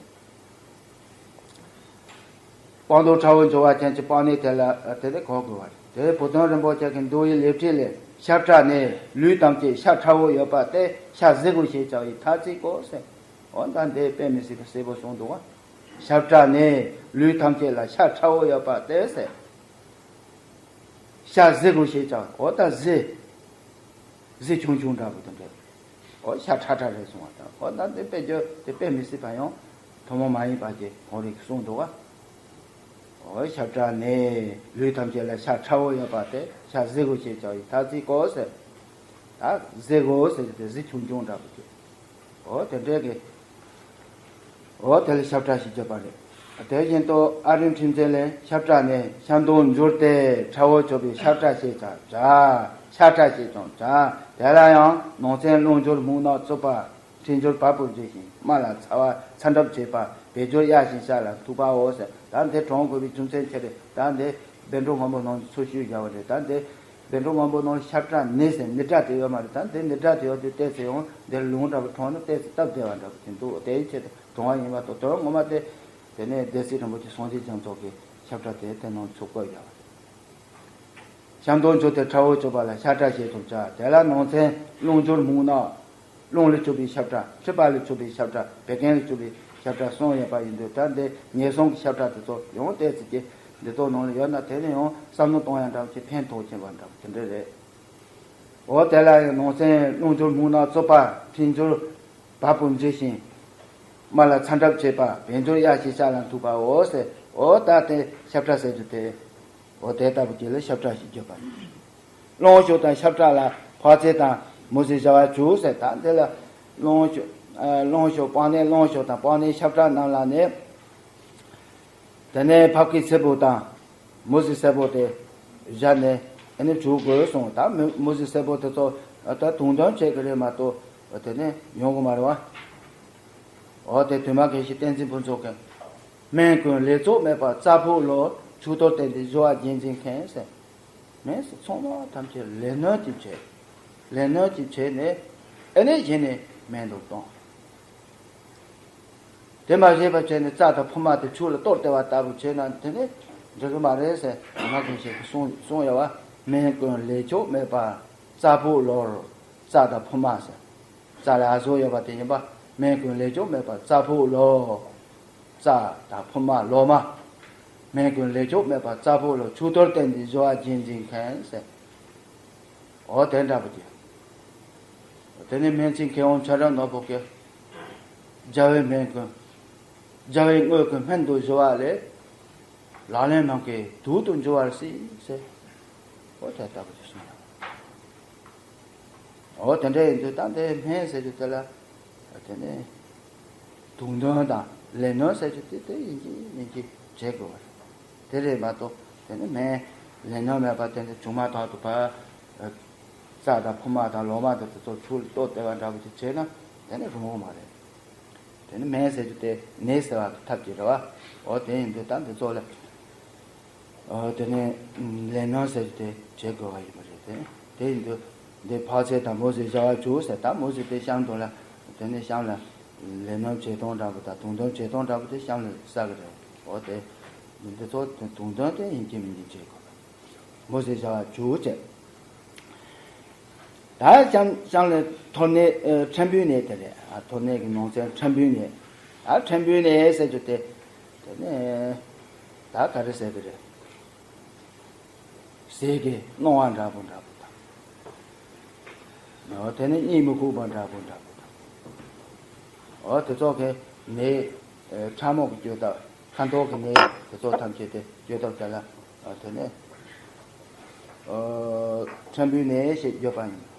སྤང་ལྡོག་ཕྲ་བོ་འབྱུང་བ་ཅན་གྱི་སྤང་ནི་དེ་ལ་དེ་ལས་གོ་དགོས་པ་རེད། དེ་བུ་སྟོན་རིན་པོ་ཆེ་གི་མདོ་ཡི་ལེབ་ཁྲི་ལས་ཤབ་བྲག་ནས་ལུས་ཐམས་ཅད་ཤ་ཁྲ་བོ་ཡོད་པ་དེ་ཤ་གཟི་དགོས་ཞེས་བྱ་བའི་ཐ་ཚིག་གོ་ཟེར། འོ་ད་འདི་དཔེ་མི་སྲིད་པ་གསལ་པོ་གསུངས་འདུག་བ། ཤབ་བྲག་ནས་ལུས་ཐམས་ཅད་ལ་ཤ་ཁྲ་བོ་ཡོད་པ་དེ་ཟེར། ཤ་གཟི་དགོས་ཞེས་བྱ། འོ་ད་གཟི། གཟི་ཆུང་ཆུང་འདྲ་པོ་དེ་འདྲ། འོ་ཤ་ཁྲ་ཁྲ་རེད་གསུང་བ་དང་། འོ་ད་འདི་དཔེ་བརྗོད་དེ་དཔེ་མི་སྲིད་པ་ཡང་ཐུན་མོང་མ་ཡིན་པ་ཅིག་གོང་རིགས་གསུངས་འདུག་བ། འོ་ཤབ་བྲག་ནས་ལུས་ཐམས་ཅད་ལ་ཤ་ཁྲ་བོ་ཡོད་པ་དེ་ཤ་གཟི་དགོས་ཞེས་བྱ་བའི་ཐ་ཚིག་གོ་ཟེར། ད་གཟི་དགོས་ཟེར་གྱི་དེ་གཟི་ཆུང་ཆུང་འདྲ་པོ་ཅིག། འོ་དེ་འདྲའི་གི་ འོ་དེ་ལ་ཤབ་ཏྲ་ཞེས་བརྗོད་པ་རེད། དེ་བཞིན་དུ་ཨ་རིའི་འཕྲིན་བཅོལ་ལས་ཤབ་ཏྲ་ནི་ཤབ་དོན་འབྱོར་ཏེ་ཕྲ་བོ་ཆོད་པའི་ཤབ་ཏྲ་ཞེས་ཀྱང་བྱ། ཤ་ཏྲ་ཞེས་ཀྱང་བྱ། དེ་ལ་ཡང་ནང་ཚན་རླུང་སྦྱོར་སྨུག་ནག་རྩུབ་པ། མཁྲིས་སྦྱོར་བ་སྤུ་འཇིགས་ཤིང་རྨ་ལ་ཚ་བ་ཚ་འདྲབ་བྱེད་པ། བཻ་སྦྱོར་གཡའ་ཞིང་ཤ་ལ་མཐུག་པའོ་ཟེར། ད་འདི་དྲང་དགོས་པའི་རྒྱུ་མཚན་ཅི་རེད། ད་འདི་བཻ་ཌཱུརྱ་སྔོན་པོ་ནང་ཚུར་ཞུས་བཞག་པ་རེད། ད་འདི་བཻ་ཌཱུརྱ་སྔོན་པོ་ནང་ཤབ་ཏྲ་ནི་ཟེར་ནི་སྒྲ་དེ་ཡོད་མ་རེད། ད་འདི་ནི་སྒྲ་དེ་ཡོད་དུས་ཏོག་ཙམ་ཡང་འདིར་ལུང་འདྲ་པོ་དྲངས་ན་ཏོག་ཙམ་སྟབས་བདེ་བ་འདྲ་པོ་དེ་འདུག་དེའི་ཆེད་དུ་དྲངས་པ་ཡིན་མ་གཏོགས། དོན་ངོ་མ་དེ་དེ་ནས་སྡེ་སྲིད་རིན་པོ་ཆེ་སངས་རྒྱས་རྒྱ་མཚོ་གི་ཤབ་ཏྲ་དེ་དེ་ནང་ཚུར་བཀོད་བཞག་པ་རེད། ཤབ་དོན་འབྱོར་ཏེ་ཕྲ་བོ་ཆོད་པ་ལ་ཤ་ཏྲ་ཞེས་ཀྱང་བྱ། དེ་ལ་ནང་ཚན་རླུང་སྦྱོར་སྨུག་ནག་རླུང་ལས་ཆོད་པའི་ཤབ་ཏྲ། མཁྲིས་པ་ལས་ཆོད་པའི་ཤབ་ཏྲ། བད་ཀན་ལས་ཆོད་པའི་ཤབ་ཏྲ་གསུམ་ཡོད་པ་ཡིན་དུས། ད་འདི་ཉེས་གསུམ་གྱི་ཤབ་ཏྲ་དེ་ཚོ་ཡང་ཏོག་ཙམ་གྱི་འདི་ཚོ་ནང་ལ་ཡོད་ན་དེ་ནི་ཡང་བསམ་བློ་གཏོང་ཡ་འདྲ་བོ་ཅིག་ཕན་ཐོགས་ཕྱིན་པ་འདྲ་བོ་དེ་འདྲ་རེད། འོ་དེ་ལ་ཡང་ནང་ཚན་རླུང་སྦྱོར་སྨུག་ནག་རྩུབ་པ། མཁྲིས་སྦྱོར་བ་སྤུ་འཇིགས་ཤིང་རྨ་ལ་ཚ་འདྲབ་བྱེད་པ། བཻ་སྦྱོར་གཡའ་ཞིང་ཤ་ལ་མཐུག་པའོ་ཟེར། འོ་ད་དེ་ཤབ་ཏྲ་ཟེར་རྒྱུ་དེ། འོ་དེ་ལྟ་བུ་ཅིག་ལ་ཤབ་ཏྲ་ཞེས་བརྗོད་པ་ཡིན། རླུང་ཞོ་དང་ཤབ་ཏྲ་ལ་ཕག་ཚེ་དང་མུ་ཟི་བྱ་བ་བྱུག་ཟེར། ད་འདི་ལ་རླུང་ཞོ། ཨ། རླུང་ཞོ་སྤང་ནས་རླུང་ཞོ་དང་སྤང་ནས་ཤབ་ཏྲ་རྣམས་ལ་ནི། དེ་ནས་ཕག་གི་ཚེ་པོ་དང་མུ་ཟི་སེར་པོ་དེ་བཞག་ནས་ཨ་ནི་བྱུག་དགོས་གསུངས། ད་མུ་མུ་ཟི་སེར་པོ་དེ་ཚོ་ད་དུང་དོན་བྱེད་ཀྱི་རེད་མ་གཏོགས་དེ་ནས་ཡོང་གི་མ་རེད་བ། འོ་དེ་དུ་མ་དགེ་བཤེས་བསྟན་འཛིན་ཕུན་ཚོགས་ཀྱིས། སྨན་ཀུན་ལས་ཚོགས་མེད་པར་རྩ་ཕོག་ལོ། ཆུ་གཏོར་བསྟེན་ཏེ་སྦྱོར་བ་རྒྱས་འཛིན་མཁན་ཟེར། སྨན་ཟེར་ཚང་མ་ཐམས་ཅད་ལས་སྣོན་གྱིས་བྱས། ལས་སྣོན་གྱིས་བྱས་ནས་ཨ་ནི་གཞི་ནས་སྨན་དུ་བཏང་། དེ་མ་བྱས་པ་བྱས་ནས་རྩ་དང་ཕུབ་མ་དེ་ཆུ་ལ་གཏོར་བསྡད་པ་ལྟ་བུ་བྱས་ན་དེ་ནི་འགྲིག་གི་མ་རེད་ཟེར། དུ་མ་དགེ་བཤེས་ཀྱིས་གསུངས་གསུངས་ཡོད་བ། སྨན་ཀུན་ལས་ཚོགས་མེད་པར་རྩ་ཕོག་ལོ། རྩ་དང་ཕུབ་མ་ཟེར། རྩ་ལ་ཨ་བཟོ་ཡོད་པ་དེ་ཡིན་པ། སྨན་ཀུན་ལས་ཚོགས་མེད་པར་རྩ་ཕོག་ལོ། རྩ་དང་ཕུབ་མ་ལོ་མ། སྨན་ཀུན་ལས་ཚོགས་མེད་པར་རྩ་ཕོག་ལོ། ཆུ་གཏོར་བསྟེན་ཏེ་སྦྱོར་བ་རྒྱས་འཛིན་མཁན་ཟེར། འོ་དེ་འདྲ་པོ་ཅིག་དེ་ནས་སྨན་རྩིས་མཁས་དབང་ཆོས་གྲགས་ནོར་བུ་གིས། རྒྱལ་བའི་སྨན་ཀུན། རྒྱལ་བའི་དངོས་ཀུན་སྨན་དུ་སྦྱོར་བ་ལས། ལག་ལེན་ནམ་མཁའི་དུག་ཏུ་འགྱུར་བར་སྲིད་ཟེར། འོ་དེ་ལྟ་བུ་ཅིག་གསུངས་ཡོད། འོ་དེ་འདྲ་ཡིན་དུས་ད་ལྟའི་སྨན་ཟེར་རྒྱུ་དེ་ལ་དེ་ནས་དུག་འདོན་དང་ལས་སྣོན་ཟེར་རྒྱུ་དེ་དེ་ཡིན་གཅིག་མིན་གཅིག་བྱེད་དགོས་པ་རེད། དེ་རེད་མ་གཏོགས་དེ་ནས་སྨན་ལས་སྣོན་མེད་པ་དེ་ནས་བྱུང་མ་ཐག་ཏུ་ཕར་རྩ་དང་ཕུབ་མ་དང་ལོ་མ་དང་དེ་ཚོ་ཆུ་ལ་གཏོར་བསྡད་པ་འདྲ་པོ་དེ་བྱས་ན་དེ་ནས་རུང་བ་མ་རེད། དེ་ནི་སྨན་ཟེར་རྒྱུ་དེ་ནད་སེལ་བ་གི་ཐབས་ཀྱིས་རེད་བ། འོ་དེ་ཡིན་དུས་ད་འདི་ཚོ་ལ། འོ་དེ་ནི་ལས་སྣོན་ཟེར་རྒྱུ་དེ་བྱེད་དགོས་པ་ཡིན་པ་རེད་དེ། དེ་ཡིན་དུས་འདི་ཕག་ཚེ་དང་མུ་ཟི་བྱ་བ་བྱུག་ཟེར། ད་མུ་ཟི་དེ་གཤམ་དུ་ལ་དེ་ནི་གཤམ་ལ་ལས་སྣོན་བྱེད་སྟངས་འདྲ་པོ་དང་དུང་འདོན་བྱེད་སྟངས་འདྲ་པོ་དེ་གཤམ་ལ་གསལ་གི་རེད། འོ་དེ་འདི་ཚོ་དུང་འདོན་དེ་ཡིན་གཅིག་མིན་གཅིག་བྱེད་དགོས། མུ་ཟི་བྱ་བ་བྱུག་བྱས། ད་གཤམ་གཤམ་ལ་ཐོར་ནད། ཨ། ཕྲན་བུའི་ནད་དེ་རེད། ཨ། ཐོར་ནད་ཀྱི་ནང་ཚན་ཕྲན་བུའི་ནད། ཨ། ཕྲན་བུའི་ནད་ཟེར་རྒྱུ་དེ། དེ་ནས་ད་ག་རེ་ཟེར་གི་རེད། ཟས་ཀྱི་སྣང་བ་འདྲ་པོ་འདྲ་པོ་དང་། འོ་དེ་ནས་གཉིད་མི་ཁུག་པ་འདྲ་པོ་འདྲ་པོ་དང་། འོ་དེ་ཚོ་གི་ནད། ཨ། ཕྲ་མོ་གི་བཅོས་ཐབས། ཁ་མདོག་གི་ནད་དེ་ཚོ་ཐམས་ཅད་དེ་བཅོས་ཐབས་དེ་ལ། ཨ། དེ་ནས། ཨ། ཕྲན་བུའི་ནད་ཞེས་བརྗོད་པ་ཡིན།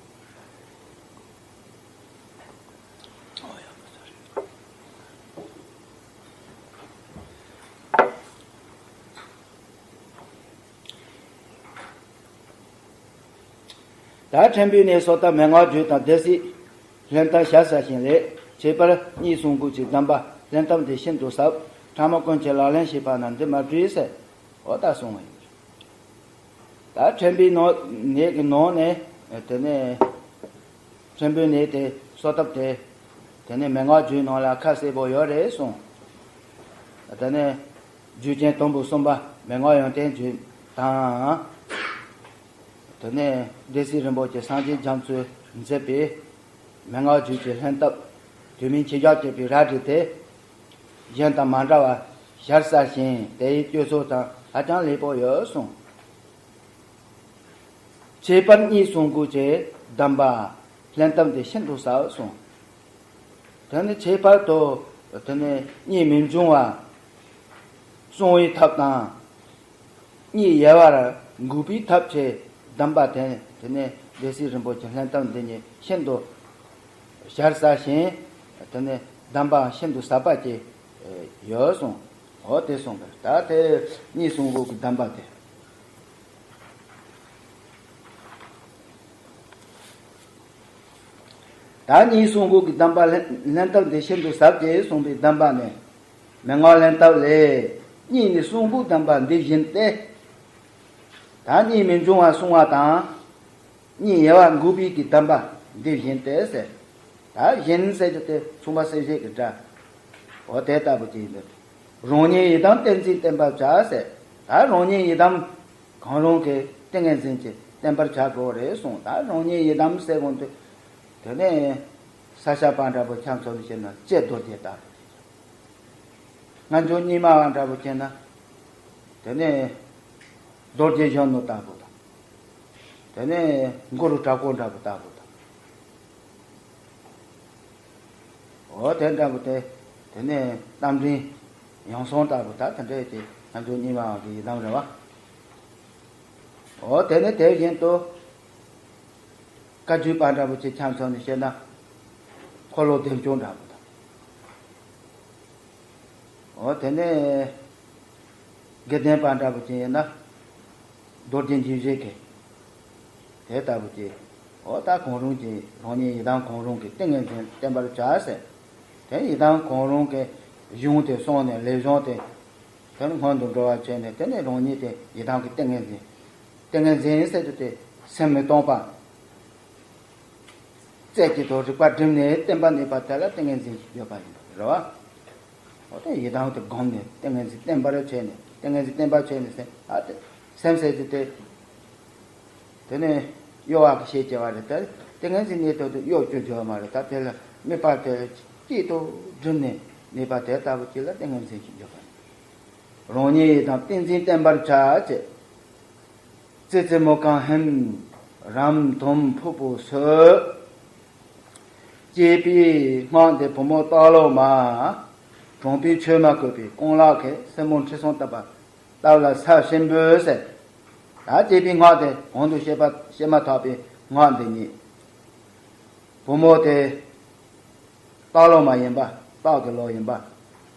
ད་ཕྲན་བུའི་ནད་གསོ་ཐབས་མན་ངག་བརྒྱུད་དང་སྡེ་སྲིད་ལྷན་ཐབས་ཞལ་གསལ་ཞིང་ལས། ཁྱད་པར་གཉིས་གསུམ་དགུ་བཅུའི་གདམས་པ་ལྷན་ཐབས་འདི་ཤིན་ཏུ་ཟབ། ཕྲ་མ་ཀུན་གྱིས་ལག་ལེན་བྱེད་པ་ན་འདི་མ་བྲིས་ཟེར། འོ་ད་གསུངས་པ་ཡིན། ད་ཕྲན་བུའི་ནད་ཀྱི་ནང་ནས་དེ་ནས་ཕྲན་བུའི་ནད་དེ་གསོ་ཐབས་དེ་དེ་ནས་མན་ངག་བརྒྱུད་ནང་ལ་ཁ་གསལ་པོ་ཡོད་རེད་གསུངས། དེ་ནས་རྒྱུ་རྐྱེན་དང་པོ་གསུམ་པ་མན་ངག་ཡོན་ཏན་བརྒྱུད་དང་། དེ་ནས་སྡེ་སྲིད་རིན་པོ་ཆེ་སངས་རྒྱས་རྒྱ་མཚོས་མཛད་པའི་མན་ངག་བརྒྱུད་ཀྱི་ལྷན་ཐབས་དུས་མིན་ཁྱེད་ཅག་བཅས་པའི་རལ་གྲི་དེ། གཞན་དང་མ་འདྲ་བར་ཞལ་གསལ་ཞིང་དེའི་སྤྱོད་ཚུལ་དང་ཧ་ཅང་ལེགས་པོ་ཡོད་གསུངས། ཁྱད་པར་གཉིས་གསུམ་དགུ་བཅུའི་གདམས་པ་ལྷན་ཐབས་འདི་ཤིན་ཏུ་ཟབ་གསུངས། དེ་ནི་ཁྱད་པར་དུ་དེ་ནི་གཉིད་མི་འབྱུང་བ་སྲུང་བའི་ཐབས་དང་། གཉིད་ཡལ་བར་འགུག་པའི་ཐབས་ཀྱི་གདམས་པ་དེ་དེ་ནི་སྡེ་སྲིད་རིན་པོ་ཆེ་ལྷན་ཐབས་འདི་ཉིད་ཤིན་ཏུ་ཞལ་གསལ་ཞིང་། དེ་ནི་གདམས་པའང་ཤིན་ཏུ་ཟབ་པ་ཅིག་ཡོད་གསུངས། འོ་དེ་གསུངས་པས། ད་དེ་གཉིས་གསུམ་དགུ་གི་གདམས་པ་དེ། ད་གཉིས་གསུམ་དགུ་གི་གདམས་པ་ལྷན་ལྷན་ཐབས་འདི་ཤིན་ཏུ་ཟབ་ཅེས་གསུངས་པའི་གདམས་པ་ནི། མན་ངག་ལྷན་ཐབས་ལས། གཉིས་ནས་གསུམ་དགུ་གདམས་པ་འདི་བཞིན་ཏེ། ད་གཉིས་མི་འབྱུང་བ་གསུང་བ་དང་། གཉིས་དབྱེ་བ་འགུག་པའི་གི་གདམས་པ་འདི་བཞིན་ཏེ་ཟེར། ད་བཞིན་ཟེར་རྒྱུ་དེ་མཚུངས་པ་གསལ་བྱེད་ཀྱི་སྒྲ། འོ་དེ་ལྟ་བུ་ཅིག་ཡིན་པས། རང་ཉིད་ཡི་དམ་ཏིང་འཛིན་བསྟེན་པར་བྱ་ཟེར། ད་རང་ཉིད་ཡི་དམ་གང་རུང་གི་ཏིང་ངེ་འཛིན་གྱིས་བསྟེན་པར་བྱ་དགོས་རེད་གསུངས། ད་རང་ཉིད་ཡི་དམ་ཟེར་གོང་དུ། དེ་ནས་ས་སྐྱ་པ་འདྲ་པོ་ཁྱམས་ཚོ་ནས་བཤད་ན་ལྕེ་རྡོ་རྗེ་ལྟ་བུ། སྔ་འགྱུར་རྙིང་མ་བ་འདྲ་པོ་བཤད་ན། དེ་ནས་རྡོ་རྗེ་གཞོན་ནུ་ལྟ་བུ་དང་། དེ་ནས་གུ་རུ་དྲག་པོ་འདྲ་པོ་ལྟ་བུ་དང་། འོ་དེ་འདྲ་པོ་དེ། དེ་ནས་རྟ་མགྲིན་ཡང་གསང་ལྟ་བུ་དག་དེ་འདྲ་དེ་སྔ་འགྱུར་རྙིང་མ་བ་གི་ཡི་དམ་རེད་བ། འོ་དེ་ནས་དེ་བཞིན་དུ། བཀའ་བརྒྱུད་པ་འདྲ་པོ་ཅིག་ཁྱམས་ཚོ་ནས་བཤད་ན། འཁོར་ལོ་བདེ་མཆོག་འདྲ་པོ་དང་། འོ་དེ་ནས་དགེ་ལྡན་པ་འདྲ་པོ་ཅིག་ཡིན་ན། རྡོ་རྗེ་འཇིགས་བྱེད་ཀྱི་དེ་ལྟ་བུ་ཅིག། འོ་ད་གང་རུང་གི་རང་ཉིད་ཡི་དམ་གང་རུང་གི་ཏིང་ངེ་འཛིན་བསྟེན་པར་བྱ་ཟེར། དེ་ཡི་དམ་གང་རུང་གི་གཞུང་དེ་གསུངས་ནས་ལས་གཞུང་དེ། དེ་ནི་སྔོན་དུ་འགྲོ་བར་བྱས་ནས་དེ་ནས་རང་ཉིད་དེ་ཡི་དམ་གྱི་ཏིང་ངེ་འཛིན། ཏིང་ངེ་འཛིན་ཟེར་དུས་དེ་སེམས་མི་གཏོང་པ། རྩལ་གྱི་ཐོག་རིག་པ་བསྒྲིམས་ནས་བསྟེན་པ་ནུས་པ་དེ་ལ་ཏིང་ངེ་འཛིན་ཞེས་བརྗོད་པ་ཡིན་པ་རེད་བ། འོ་དེ་ཡི་དམ་དུ་བསྒོམས་ནས་ཏིང་ངེ་འཛིན་བསྟེན་པར་བྱས་ནས་ཏིང་ངེ་འཛིན་བསྟེན་པར་བྱས་ནས་སེམས་ཨ་དེ་སེམས་ཟེར་དུས་དེ། དེ་ནས་གཡོ་བ་གི་ཤེས་བྱ་བ་རེད་དེ། ཏིང་ངེ་འཛིན་གནས་ཐོག་ཏུ་གཡོ་བཅུག་རྒྱུ་མ་རེད་ད། དེ་ལ་དམིགས་པ་དེ་གཅིག་ཏུ་བསྒྲིམས་ནས་ནུས་པ་དེ་ལྟ་བུ་ཅིག་ལ་ཏིང་ངེ་འཛིན་ཞེས་བརྗོད་པ་ཡིན། རང་ཉིད་ཡི་དམ་ཏིང་འཛིན་བསྟེན་པར་བྱ་ཅེས། ཙི་ཙི་མོ་གང་ཧེམ་རམ་དོམ་ཕུག་པོ་སོད། ཅེས་པའི་སྔགས་འདི་བུ་མོ་སྟག་ལོ་མ། གྲོང་པའི་ཆོས་མ་གོས་པའི་རྐང་ལག་གིས་སེན་མོ་ཁྲི་སྲོང་བཏབ་པ་བཏབ་ལ་ས་ཞིམ་པོས་ཟེར། ད་ཅེས་པའི་སྔགས་དེ་གོང་དུ་བཤད་པ་བཤད་མ་ཐག་པའི་སྔགས་འདི་ཉིད། བུ་མོ་དེ། སྟག་ལོ་མ་ཡིན་པ། སྟག་གི་ལོ་ཡིན་པ།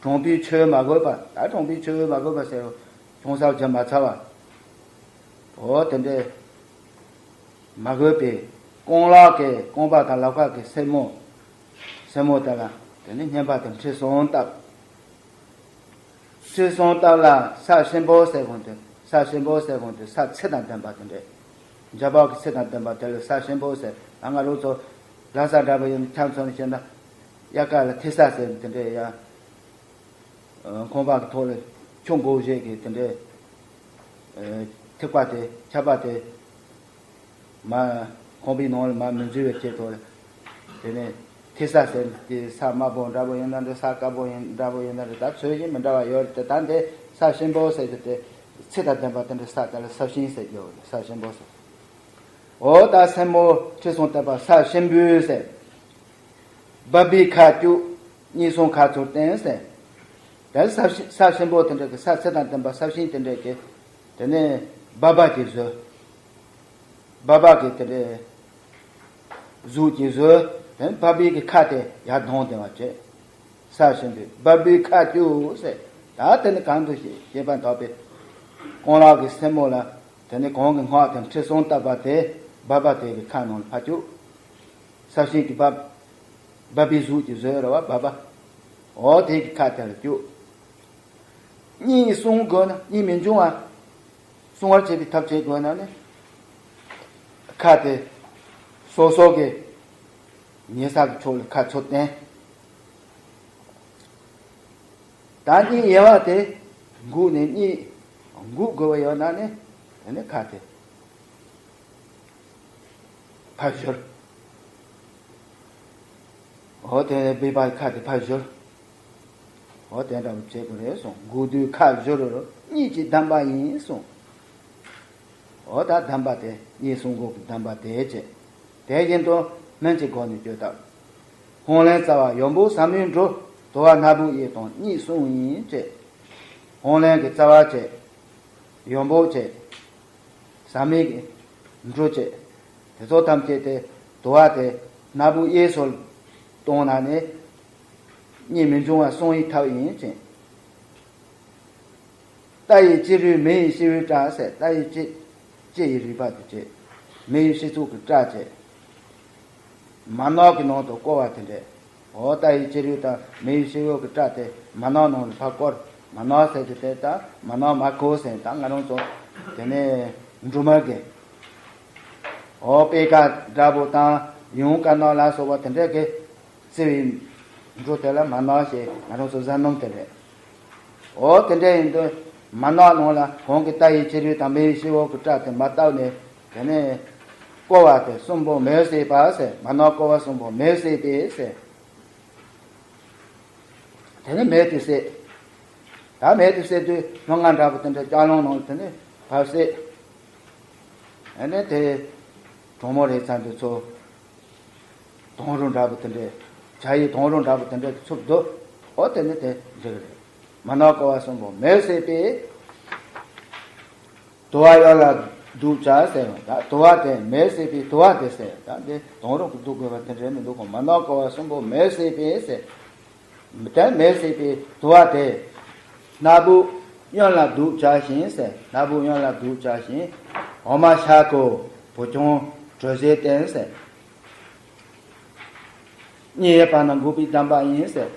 གྲོང་པའི་ཆོས་མ་གོས་པ། ད་གྲོང་པའི་ཆོས་མ་གོས་པ་ཟེར་རུང་ཆུང་ས་བྱ་མ་ཚར་བ། འོ་དེ་འདྲའི་མ་གོས་པའི་རྐང་ལག་གིས་རྐང་པ་དང་ལག་པ་གི་སེན་མོ། སེན་མོ་དེ་ལ་དེ་ནི་སྙན་པ་དང་ཁྲི་སྲོང་བཏབ། ཁྲི་སྲོང་བཏབ་ལ་ས་ཞིམ་པོ་ཟེར་གོང་དུ་ས་ཞིམ་པོ་ཟེར་གོང་དུ་ས་ཚེ་དང་ལྡན་པ་དེ་འདྲས། འཇམ་དཔལ་གྱི་ཚེ་དང་ལྡན་པ་དེ་ལ་ས་ཞིམ་པོ་ཟེར། ད་ང་རང་ཚོ་ལྷ་ས་འདྲ་པོ་ཡིན་ན་ཁྱམས་ཚོ་ནས་བཤད་ན། དབྱར་ཁ་ལ་ཐིག་ས་ཟེར་དེ་འདྲས་ཡ། ཁང་པ་གི་ཐོག་ལ་ཆུ་འགོ་བཞེས་ཀྱི་དེ་འདྲས། ཐིགས་པ་དེ་ཆར་པ་དེ། མ། ཁང་པའི་ནང་ལ་མ་མི་འཛུལ་བའི་ཆེད་དུ། དེ་ནས་ཐིག་ས་ཟེར་དེ་ས་དམའ་པོ་འདྲ་པོ་ཡིན་ན་འདྲ། ས་དཀར་པོ་ཡིན་འདྲ་པོ་ཡིན་ན་འདྲ། ད་ཚོས་གཞི་མི་འདྲ་བ་ཡོད་རེད་དེ། ད་འདི་ས་ཞིམ་པོ་ཟེར་གྱི་དེ་ཚེ་དང་ལྡན་པ་དེ་འདྲ་ས་དེ་ལ་ས་ཞིམ་ཟེར་གྱི་ཡོད་རེད། ས་ཞིམ་པོ་ཟེར། འོ་ད་སེན་མོ་ཁྲི་སྲོང་བཏབ་པ་ས་ཞིམ་པོས་ཟེར། སྦ་བུའི་ཁ་བཅུག་གཉིས་གསུམ་ཁ་ཚུར་བསྟན་ཟེར། དེ་ས་ཞིམ་ས་ཞིམ་པོ་དེ་འདྲ་གི་ས་ཚེ་དང་ལྡན་པ་ས་ཞིམ་དེ་འདྲ་གི། དེ་ནས་སྦ་བུ་གིས་བཟོས། སྦ་བུ་གིས་དེ་འདྲའི་གཟུགས་ཀྱི་བཟོས། དེ་ནས་སྦ་བུ་གི་ཁ་དེ་ཡར་ལྡང་བསྡད་པ་བྱས། ས་ཞིམ་པོས་སྦ་བུའི་ཁ་བཅུག་ཟེར། ད་དེ་ནི་གང་དུ་ཞེས་ཞེས་པ་དག་པའི་རྐང་ལག་གི་སེན་མོ་ལ། དེ་ནི་གོང་གི་སྔགས་དང་ཁྲི་སྲོང་བཏབ་པ་དེ་སྦ་བུ་དེ་གི་ཁ་ནང་ལ་ཕར་བཅུག། ས་ཞིམ་གྱི་སྦ། སྦ་བུའི་གཟུགས་ཀྱི་བཟོས་རེད་བ་སྦ་བུ། འོ་དེ་གི་ཁ་དེ་ལ་བཅུག། གཉིས་གསུམ་དགོས་ན། གཉིས་མི་འབྱུང་བ། གསུང་བར་བྱེད་པའི་ཐབས་བྱེད་དགོས་ན་ནི། ཁ་དེ་སོ་སོ་གི་ཉེ་ས་གི་ཕྱོགས་ལ་ཁ་ཚུར་བསྟན། ད་གཉིས་དབྱེ་བ་དེ་འགུགས་ནས་གཉིས་འགུགས་དགོས་པ་ཡོད་ན་ནི། དེ་ནི་ཁ་དེ་ཕར་བཞུར། འོ་དེ་ནས་སྦ་བུའི་ཁ་དེ་ཕར་བཞུར། འོ་དེ་འདྲ་བྱེད་དགོས་རེད་གསུངས། འགུགས་དུས་ཁ་བཞུར་རོ་གཉིས་ཀྱི་གདམས་པ་ཡིན་གསུངས། འོ་ད་གདམས་པ་དེ་གཉིས་གསུམ་དགུ་གི་གདམས་པ་དེ་བྱས། དེ་བཞིན་དུ་སྨན་གྱི་སྒོ་ནས་བཅོས་དག། ཧོང་ལེན་རྩ་བ་ཡང་བུག་ཟ་མའི་འབྲུ། དུ་བ་སྣ་བུག་གཡས་དང་གཉིས་གསུམ་ཡིན་བྱས། ཧོང་ལེན་གྱི་རྩ་བ་བྱས། ཡང་བུག་བྱས། ཟ་མའི་གི་འབྲུ་བཅས། དེ་ཚོ་ཐམས་ཅད་དེ་དུ་བ་དེ་སྣ་བུག་གཡས་སུ་གཏོང་ན་ནི། གཉིད་མི་འབྱུང་བ་གསུང་བའི་ཐབས་ཡིན་ཅིང་། རྟ་ཡི་སྤྱི་རུས་མེ་ཡི་ཤི་བོའི་སྐྲ་ཟེར། རྟ་ཡི་སྤྱི་སྤྱི་ཡི་རུས་པ་དེ་བྱས། མེ་ཡི་ཤི་ཚུགས་ཀྱི་སྐྲ་བྱས། མ་ནག་གི་ནང་དུ་བསྐོར་བ་དེ་འདྲས། འོ་རྟ་ཡི་སྤྱི་རུས་དང་མེ་ཡི་ཤི་བོ་གི་སྐྲ་དེ་མ་ནག་ནང་ལ་ཕར་བསྐོར། མ་ནག་ཟེར་གྱི་དེ་ད་མ་ནག་མ་ཁོ་ཟེར་ད་ང་རང་ཚོ་དེ་ནས་འབྲུ་མར་གི། འོ་པད་ཁ་འདྲ་པོ་དང་ཡུངས་ཀར་ནག་ལ་སོགས་པ་དེ་འདྲས་གི། བརྩེ་བའི་འབྲུ་དེ་ལ་མ་ནག་ཞེས་ང་རང་ཚོ་བཟའ་སྣུམ་དེ་རེད། འོ་དེ་འདྲ་ཡིན་དུས་མ་ནག་ནང་ལ་གང་གི་རྟ་ཡི་སྤྱི་རུས་དང་མེ་ཡི་ཤི་བོ་གི་སྐྲ་དེ་མ་བཏབ་ནས་དེ་ནས་བསྐོར་བ་དེ་གསུམ་པོ་མེས་བསྲེགས་པ་ཟེར། མ་ནག་བསྐོར་བ་གསུམ་པོ་མེས་བསྲེགས་པས་ཟེར། དེ་ནས་མེ་དེ་བསད། ད་མེ་དེ་བསད་དུས་ལྷ་ང་འདྲ་པོ་དེ་འདྲ་ལྕགས་སླང་ནང་དེ་ནས་ཕར་བསད། ཨ་ནི་དེ་གྲོགས་མོ་རེད་ཚང་དེ་ཚོ། དོང་རུ་འདྲ་པོ་དེ་འདྲས། བྱ་ཡི་དོང་རུ་འདྲ་པོ་དེ་འདྲས་ཚུར་བསྡུ། ཨོ་དེ་ནི་དེ་འགྲིག་རེད། མ་ནག་བསྐོར་བ་གསུམ་པོ་མེས་བསྲེགས་པས། དུ་བ་གཡོན་ལ་བདུག་བྱ་ཟེར་བ་ད་དུ་བ་དེ་མེས་བསྲེགས་པའི་དུ་བ་དེ་ཟེར། ད་འདི་དོང་རུ་གི་བདུག་དགོས་པ་དེ་འདྲས་མི་འདུག་གོ། མ་ནག་བསྐོར་བ་གསུམ་པོ་མེས་བསྲེགས་པས་ཟེར། དེ་མེས་བསྲེགས་པའི་དུ་བ་དེ། སྣ་བུག་གཡོན་ལ་བདུག་བྱ་ཞིང་ཟེར། སྣ་བུག་གཡོན་ལ་བདུག་བྱ་ཞིང་། འོ་མ་ཤ་ཁུ་བུ་ཆུང་དྲོད་ཟས་བསྟེན་ཟེར། གཉིད་ཡལ་བ་ན་འགུགས་པའི་གདམས་པ་ཡིན་ཟེར།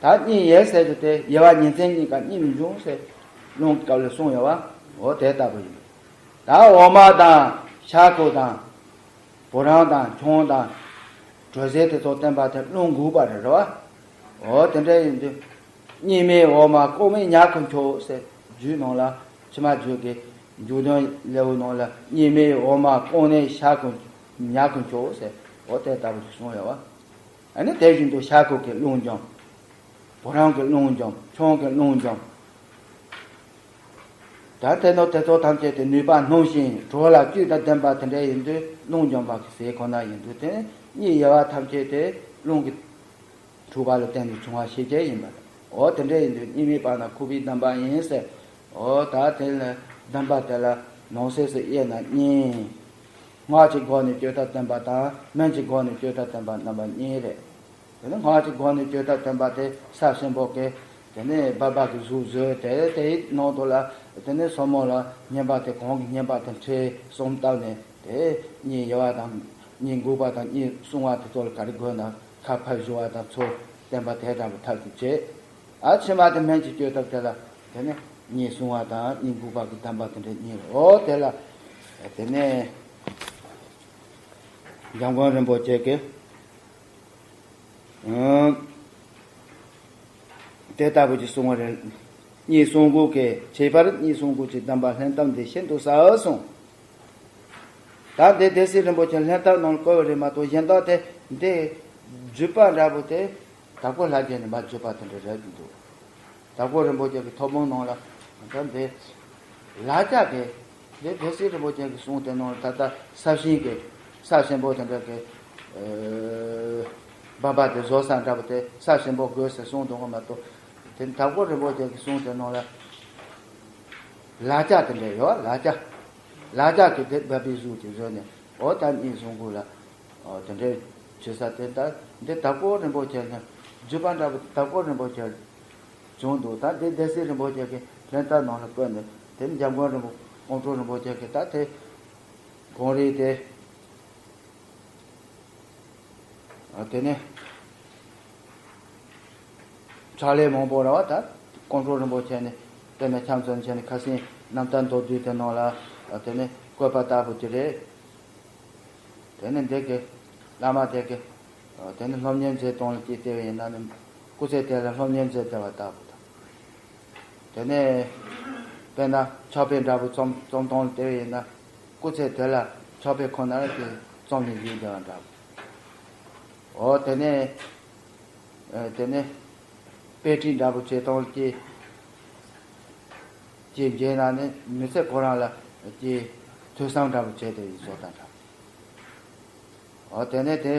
ད་གཉིད་ཡལ་ཟེར་རྒྱུ་དེ་ཡལ་བ་ཉིན་མཚན་གཉིས་ཀ་གཉིད་མི་འབྱུང་ཟེར། རླུང་གི་སྐབས་ལ་གསུངས་ཡོད་བ། འོ་དེ་ལྟ་བུ་ཡིན། ད་འོ་མ་དང་ཤ་ཁུ་དང་བུ་རམ་དང་ཆུང་དང་དྲོད་ཟས་དེ་ཚོ་བསྟེན་པ་དེ་རླུང་འགུགས་པ་རེད་རེད་བ། འོ་དེ་འདྲ་ཡིན་དུས། གཉིད་མེད་འོ་མ་ལྐོག་མའི་ཉ་ཁུ་འཁྱོག་ཟེར་རྒྱུད་ནང་ལ་ཕྱི་མ་རྒྱུད་ཀྱི་འཇུག་དོན་ལེའུ་ནང་ལ་གཉིད་མེད་འོ་མ་ལྐོག་ནས་ཤ་ཁུ་ཉ་ཁུ་འཁྱོག་ཟེར་འོ་དེ་ལྟ་བུ་ཞིག་གསུངས་ཡོད་བ། ཨ་ནི་དེ་བཞིན་དུ་ཤ་ཁུ་གི་རླུང་འཇོམས། བུ་རམ་གྱི་རླུང་འཇོམས། ཆུང་གི་རླུང་འཇོམས། ད་དེ་ནོ་དེ་ཚོ་ཐམས་ཅད་དེ་ནུས་པ་སྣུམ་ཞིང་དྲོད་ལ་བཅུད་དང་ལྡན་པ་དེ་འདྲ་ཡིན་དུས་རླུང་འཇོམས་པ་གི་ཟས་ཁོ་ན་ཡིན་དུས་དེ་གཉིད་ཡལ་བ་ཐམས་ཅད་དེ་རླུང་གི་འཁྲུགས་པ་ལ་བརྟེན་ནས་བྱུང་བ་ཤེས་བྱ་ཡིན་པ་དང་། འོ་དེ་འདྲ་ཡིན་དུས་གཉིད་མེད་པ་ན་ཁུག་པའི་གདམས་པ་ཡིན་ཟེར། འོ་ད་དེ་ལ་གདམས་པ་དེ་ལ་ནང་གསེས་སུ་དབྱེ་ན་གཉིས། སྔགས་ཀྱི་སྒོ་ནས་བསྐྱོད་ཐབས་བསྟན་པ་དང་སྨན་གྱི་སྒོ་ནས་བསྐྱོད་ཐབས་བསྟན་པ་རྣམ་པ་གཉིས་རེད། དེ་ནི་སྔགས་ཀྱི་སྒོ་ནས་བསྐྱོད་ཐབས་བསྟན་པ་དེ་ས་ཆེན་པོ་གི་དེ་ནས་སྦལ་པ་གི་གཟུགས་བཟོས་ཏེ་དེའི་ནང་དུ་ལ་དེ་ནས་སོར་མོ་ལ་བསྙེན་པ་དེ་གང་གི་བསྙེན་པ་དེ་ཁྲིད་གསུམ་བཏབ་ནས་དེ་གཉིད་ཡལ་བ་དང་གཉིད་འགུགས་པ་དང་གཉིད་སྲུང་བ་དེ་ཚོ་ལ་ག་རེ་དགོས་ན་ཁ་ཕར་བཞུ་བ་དང་ཚུར་བསྟན་པ་དེ་འདྲ་བོ་ཐབས་ཀྱིས་བྱེད། ཨ་ཕྱི་མ་དེ་སྨན་གྱི་བསྐྱོད་ཐབས་དེ་ལ་དེ་ནས་གཉིད་སྲུང་བ་དང་གཉིད་འགུགས་པ་གི་གདམས་པ་དེ་འདྲ་གཉིས་རེད། འོ་དེ་ལ་དེ་ནས་འཇམ་མགོན་རིན་པོ་ཆེ་གིས། ཨང་། དེ་ལྟ་བུ་ཅིག་གསུང་བ་རེད། གཉིད་སྲུང་འགུགས་ཀྱི་ཁྱད་པར་གཉིད་སྲུང་འགུགས་ཀྱི་གདམས་པ་ལྷན་ཐབས་འདི་ཤིན་ཏུ་གསལ་གསུངས། ད་འདི་སྡེ་སྲིད་རིན་པོ་ཆེ་ལྷན་ཐབས་ནང་ལ་བཀོད་པ་རེད་མ་གཏོགས་གཞན་དག་དེ་འདི་བརྒྱུད་པ་འདྲ་པོ་དེ་དྭགས་པོ་ལྷ་རྒྱལ་ནས་མར་བརྒྱུད་པ་དེ་འདྲ་རེད་འདུག་དྭགས་པོ་རིན་པོ་ཆེ་གི་ཐུགས་དཔང་ནང་ལ་ད་འདི་ལ་རྒྱ་གི་འདི་སྡེ་སྲིད་རིན་པོ་ཆེ་གི་གསུང་དེ་ནང་ལ་ད་ལྟ་ས་ཞིང་གི་ས་ཆེན་པོ་དེ་འདྲ་གི་སྦལ་པ་དེ་བཟོ་ས་འདྲ་པོ་དེ་ས་ཆེན་པོ་དགོས་ཟེར་གསུང་འདུག་ག་མ་གཏོགས་དེ་དྭགས་པོ་རིན་པོ་ཆེ་གི་གསུང་དེ་ནང་ལ་ལ་རྒྱ་དེ་འདྲ་ཡོད། ལ་རྒྱ་ལ་རྒྱ་གི་དེ་སྦལ་པའི་གཟུགས་དེ་བཟོས་ནས་འོ་ད་གཉིད་སྲུང་འགུགས་ལ། ཨོ་དེ་འདྲའི་བྱེད་ས་དེ་ལྟར་འདི་དྭགས་པོ་རིན་པོ་ཆེ་ནས་བརྒྱུད་པ་འདྲ་པོ་དྭགས་པོ་རིན་པོ་ཆེ་བྱུང་འདུག་ད་འདི་སྡེ་སྲིད་རིན་པོ་ཆེ་གི་ལྷན་ཐབས་ནང་ལ་བཀོད་ནས་དེ་ནི་འཇམ་མགོན་རིན་པོ་ཀོང་སྤྲུལ་རིན་པོ་ཆེ་གི་ད་དེ་གོང་རིལ་དེ་ཨ་དེ་ནས་ཕྱག་ལེན་མང་པོ་ར་བ་ད་ཀོང་སྤྲུལ་རིན་པོ་ཆེ་ནས་དེ་ནས་ཁྱམས་ཚོན་ཆེ་ནས་ཁ་སང་རྣམ་ཐར་མདོར་བསྡུས་དེ་ནང་ལ་ཨ་དེ་ནས་བཀོད་པ་ལྟ་བུ་ཅིག་རེད། དེ་ནས་འདི་གི་བླ་མ་དེ་གི་དེ་ནས་སློབ་གཉེར་མཛད་སྟངས་ལ་དཀྱིལ་བལྟས་པ་ཡིན་ན་ནི་སྐུ་ཚེ་དེ་ལ་སློབ་གཉེར་མཛད་བསྡད་པ་ལྟ་བུ་དང་། དེ་ནས་དཔེར་ན་ཕྱག་དཔེ་འདྲ་པོ་རྩོམ་རྩོམ་སྟངས་ལ་བལྟས་པ་ཡིན་ན་སྐུ་ཚེ་དེ་ལ་ཕྱག་དཔེ་ཁོ་ན་ར་དེ་རྩོམ་ནས་བཞུགས་བསྡད་པ་འདྲ་པོ། འོ་དེ་ནས་དེ་ནས་དཔེ་ཁྲིད་འདྲ་པོ་བྱེད་སྟངས་ཀྱི་ཀྱི་མཇལ་ན་ནི་མི་ཚེ་ཁོ་རང་ལ་ཀྱི་ཐོས་བསམ་འདྲ་པོ་བྱས་ཏེ་ཡིན་བཟོ་དང་འདྲ། འོ་དེ་ནས་དེ་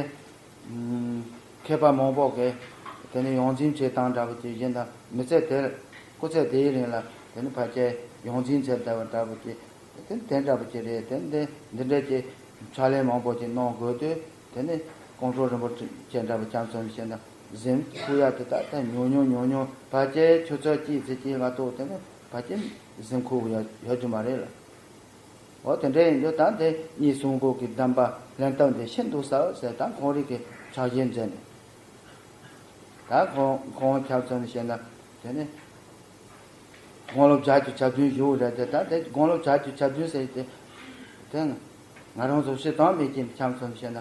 མཁས་པ་མང་པོ་གིས་དེ་ནས་ཡོངས་འཛིན་བྱེད་སྟངས་འདྲ་པོ་ཅིག་ཡིན་ན་མི་ཚེ་དེར་སྐུ་ཚེ་དེའི་རིང་ལ་དེ་ནས་ཕལ་ཆེར་ཡོངས་འཛིན་བྱེད་བསྡད་པ་འདྲ་པོ་ཅིག་དེ་དེ་འདྲ་པོ་ཅིག་རེད། དེ་འདི་འདི་འདྲ་ཅིག་ཕྱག་ལེན་མང་པོ་ཅིག་གནང་དགོས་དུས་དེ་ནས་ཀོང་སྤྲུལ་རིན་པོ་ཆེ་འདྲ་པོ་ཁྱམས་ཚོན་བྱས་ན། གཟིམ་ཁུག་ཡ་དེ་དག་ད་ཉུང་ཉུང་ཉུང་ཉུང་ཕལ་ཆེར་ཆུ་ཚོད་གཅིག་ཙམ་གཅིག་ལྔ་ཐོག་དེ་ནས་ཕལ་ཆེར་གཟིམ་ཁུག་ཡ་ཡོད་རྒྱུ་མ་རེད་ལ། འོ་དེ་འདྲ་ཡིན་དུས་ད་དེ་གཉིད་སྲུང་འགོ་གི་གདམས་པ་ལེན་སྟངས་དེ་ཤིན་ཏུ་གསལ་ཟེར། ད་ཁོང་རིགས་ཀྱི་ཕྱག་བཞེས་མཛད་ནས། ད་ཁོང་ཁོང་ཁྱབ་ཚོན་བཤད་ན་དེ་ནི་དགུང་ལོ་བརྒྱད་ཅུ་གྱ་བདུན་བཞུགས་རེད་དེ། ད་དེ་དགུང་ལོ་བརྒྱད་ཅུ་གྱ་བདུན་ཟེར་དེ་དེ་ང་རང་ཚོ་སྤྱིར་བཏང་མི་གི་ཁྱབ་ཚོན་བཤད་ན།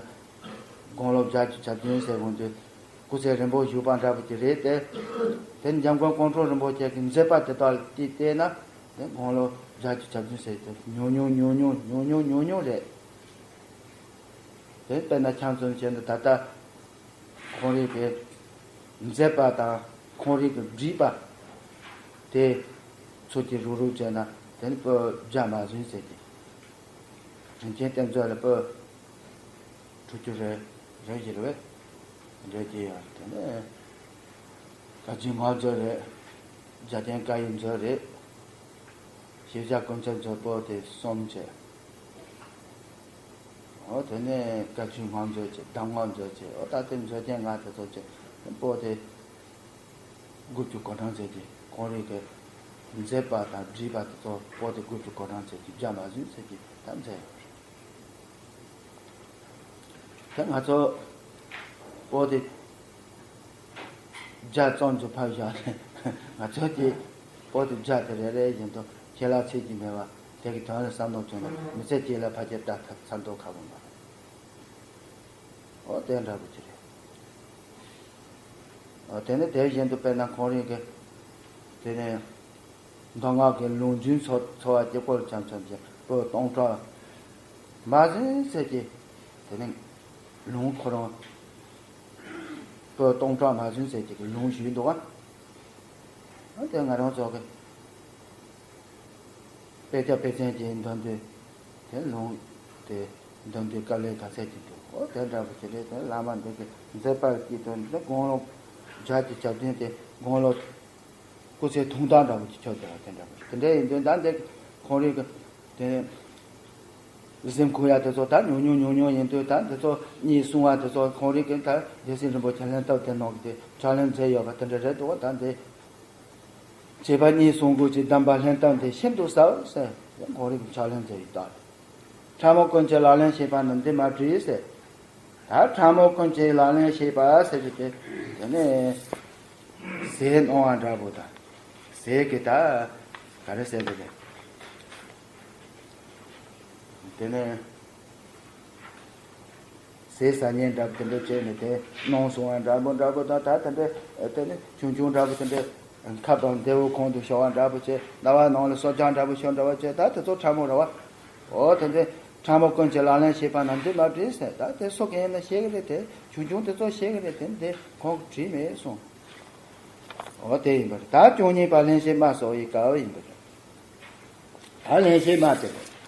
དགུང་ལོ་བརྒྱད་ཅུ་གྱ་བདུན་ཟེར་དགོངས་དུས། སྐུ་ཚེ་རིང་པོ་བཞུགས་པ་འདྲ་པོ་ཅིག་རེད་དེ། དེ་འཇམ་མགོན་ཀོང་སྤྲུལ་རིན་པོ་ཆེ་གི་མཛད་པ་དེ་དག་ལ་བལྟས་བལྟས་ན། དེ་དགུང་ལོ་བརྒྱད་ཅུ་གྱ་བདུན་ཟེར་དེ་ཉུང་ཉུང་ཉུང་ཉུང་ཉུང་ཉུང་ཉུང་ཉུང་རེད། དེ་དཔེར་ན་ཁྱམས་ཚོམ་བྱས་ན་ད་ལྟ་ཁོང་རིགས་ཀྱི་མཛད་པ་དང་ཁོང་རིགས་ཀྱི་བྲིས་པ་དེ་ཚོ་གི་རུག་རུག་བྱས་ན་དེ་ནི་པོ་བརྒྱ་མ་ཟིན་ཟེར་གི། རིན་ཆེན་གཏེར་མཛོད་ལ་པོ་དྲུག་ཅུ་རེ་རེ་བཞི་རེ་བས་འདྲེ་གི་ཡང་དེ་ནས་བཀའ་བརྒྱུད་ངག་མཛོད་རེད། རྒྱ་ལྡན་བཀའ་ཡི་མཛོད་རེད། ཤེས་བྱ་ཀུན་ཁྱབ་མཛོད་པོ་དེ་གསུམ་བྱས། འོ་དེ་ནས་བཀའ་བརྒྱུད་ངག་མཛོད་བྱས། གདམས་ངག་མཛོད་བྱས། འོ་ད་དེ་མཛོད་ལྡན་ལྔ་དེ་ཚོ་བྱས་པོ་དེ། དགུ་བཅུ་གོ་གྲངས་ཙམ་གྱི་ཁོང་རིགས་ཀྱི་མཛད་པ་དང་བྲིས་པ་དེ་ཚོ་པོ་དེ་དགུ་བཅུ་གོ་གྲངས་ཙམ་གྱི་བརྒྱ་མ་ཟིན་ཙམ་གྱི་ད་མཛད་ཡོད་རེད། ད་ང་ཚོ་པོ་དེ་བརྒྱ་ཙམ་ཅིག་ཕབ་བཞག་ནས་ང་ཚོ་དེ་པོ་དེ་བརྒྱ་དེ་རེ་རེ་བཞིན་དུ་ཁྱེད་ལ་ཚིག་གི་མེད་པ་དེ་གི་དོན་ལ་བསམ་བློ་བྱུང་ན་མི་ཚེ་གཅིག་ལ་ཕལ་ཆེར་ལྟ་ཐབས་ཚར་མདོག་ཁ་པོ་མ་རེད། འོ་དེ་འདྲ་པོ་ཅིག་རེད། འོ་དེ་ནི་དེ་བཞིན་དུ་དཔེར་ན་ཁོང་རིགས་ཀྱི་དེ་ནས་མདོ་སྔགས་ཀྱི་ལུང་རྒྱུན་འཚོ་འཚོ་བ་གཅིག་པོར་བྱམས་བྱམས་ཀྱི་པོད་སྟོང་ཕྲག་མ་ཟིན་ཟེར་གྱི་དེ་ནི་ལུང་ཁོ་རང་པོད་སྟོང་ཕྲག་མ་ཟིན་ཟེར་གྱི་ལུང་ཞུས་འདུག་ག། འོ་དེ་ང་རང་ཚོ་གི་དཔེ་ཆ་དཔེ་ཚན་གྱི་འདོན་དུས་དེ་ལུང་དེ་འདོན་དུས་དཀའ་ལས་ཁ་ཚད་ཀྱི་འདུག་འོ་དེ་འདྲ་པོ་ཞིག་རེད། དེ་བླ་མ་འདི་གི་མཛད་པ་ཀྱི་དོན་འདི་དགུང་ལོ་བརྒྱད་ཅུ་གྱ་བདུན་དེ་དགུང་ལོ་སྐུ་ཚེ་ཐུང་ཐང་འདྲ་པོ་ཅིག་ཆགས་བསྡད་པ་དེ་འདྲ་པོ་ཞིག་དེ་འདྲ་ཡིན་དུས་ད་འདི་ཁོང་རིགས་ཀྱི་དེ་གཟིམ་ཁུག་ཡ་དེ་ཚོ་ད་ཉུང་ཉུང་ཉུང་ཉུང་ཡིན་དུས་ད་འདི་ཚོ་གཉིད་སྲུང་བ་དེ་ཚོ་ཁོང་རིགས་ཀྱི་ད་སྡེ་སྲིད་རིན་པོ་ཆེ་ལྷན་ཐབས་དེ་ནང་གི་དེ་ཕྱག་ལེན་མཛད་ཡོད་པ་དེ་འདྲ་རེད་འདུག་ད་འདི། བྱས་པ་གཉིད་སྲུང་འགོ་གི་གདམས་པ་ལྷན་ཐབས་འདི་ཤིན་ཏུ་གསལ་ཟེར་ཁོང་རིགས་ཕྱག་ལེན་མཛད་ཡོད་ད། ཕྲ་མོ་ཀུན་གྱི་ལག་ལེན་ཤེས་པ་ནི་འདི་མ་བྲིས་ཟེར། ད་ཕྲ་མོ་ཀུན་གྱི་ལག་ལེན་ཤེས་པ་ཟེར་གྱི་དེ་དེ་ནས་ཟས་སྣང་བ་འདྲ་པོ་དང་ཟས་ཀྱི་ད་ག་རེ་ཟེར་གྱི་རེད། དེ་ནས་ཟས་ཟ་མཁན་འདྲ་པོ་དེ་འདྲ་བྱས་ནས་དེ་སྣང་སོང་བ་འདྲ་པོ་འདྲ་པོ་དང་ད་དེ་འདྲ་དེ་ནས་ཆུང་ཆུང་འདྲ་པོ་དེ་འདྲ་ཁ་བ་འདེའུ་ཁོང་དུ་ཤོར་བ་འདྲ་པོ་བྱས། ཟླ་བ་ནང་ལ་སྲོག་ཆགས་འདྲ་པོ་ཤོར་འདྲ་པོ་བྱས། ད་དེ་ཚོ་ཕྲ་མོ་རེད་བ། འོ་དེ་འདྲ་ཕྲ་མོ་ཀུན་གྱི་ལག་ལེན་ཤེས་པ་ན་འདི་མ་བྲིས་ཟེར། ད་དེ་སུ་གང་ཡིན་ན་ཤེས་ཀྱི་རེད། དེ་ཆུང་ཆུང་དེ་ཚོ་ཤེས་ཀྱི་རེད། དེ་འདི་ཁོང་གིས་བྲིས་མེད་གསུངས། འོ་དེ་ཡིན་པ་རེད། ད་བཅུ་གཉིས་པ་ལྷན་སྐྱེས་མ་སོགས་ཡི་སྐབས་ཡིན་པ་རེད། ད་ལྷན་སྐྱེས་མ་དེ་རེད།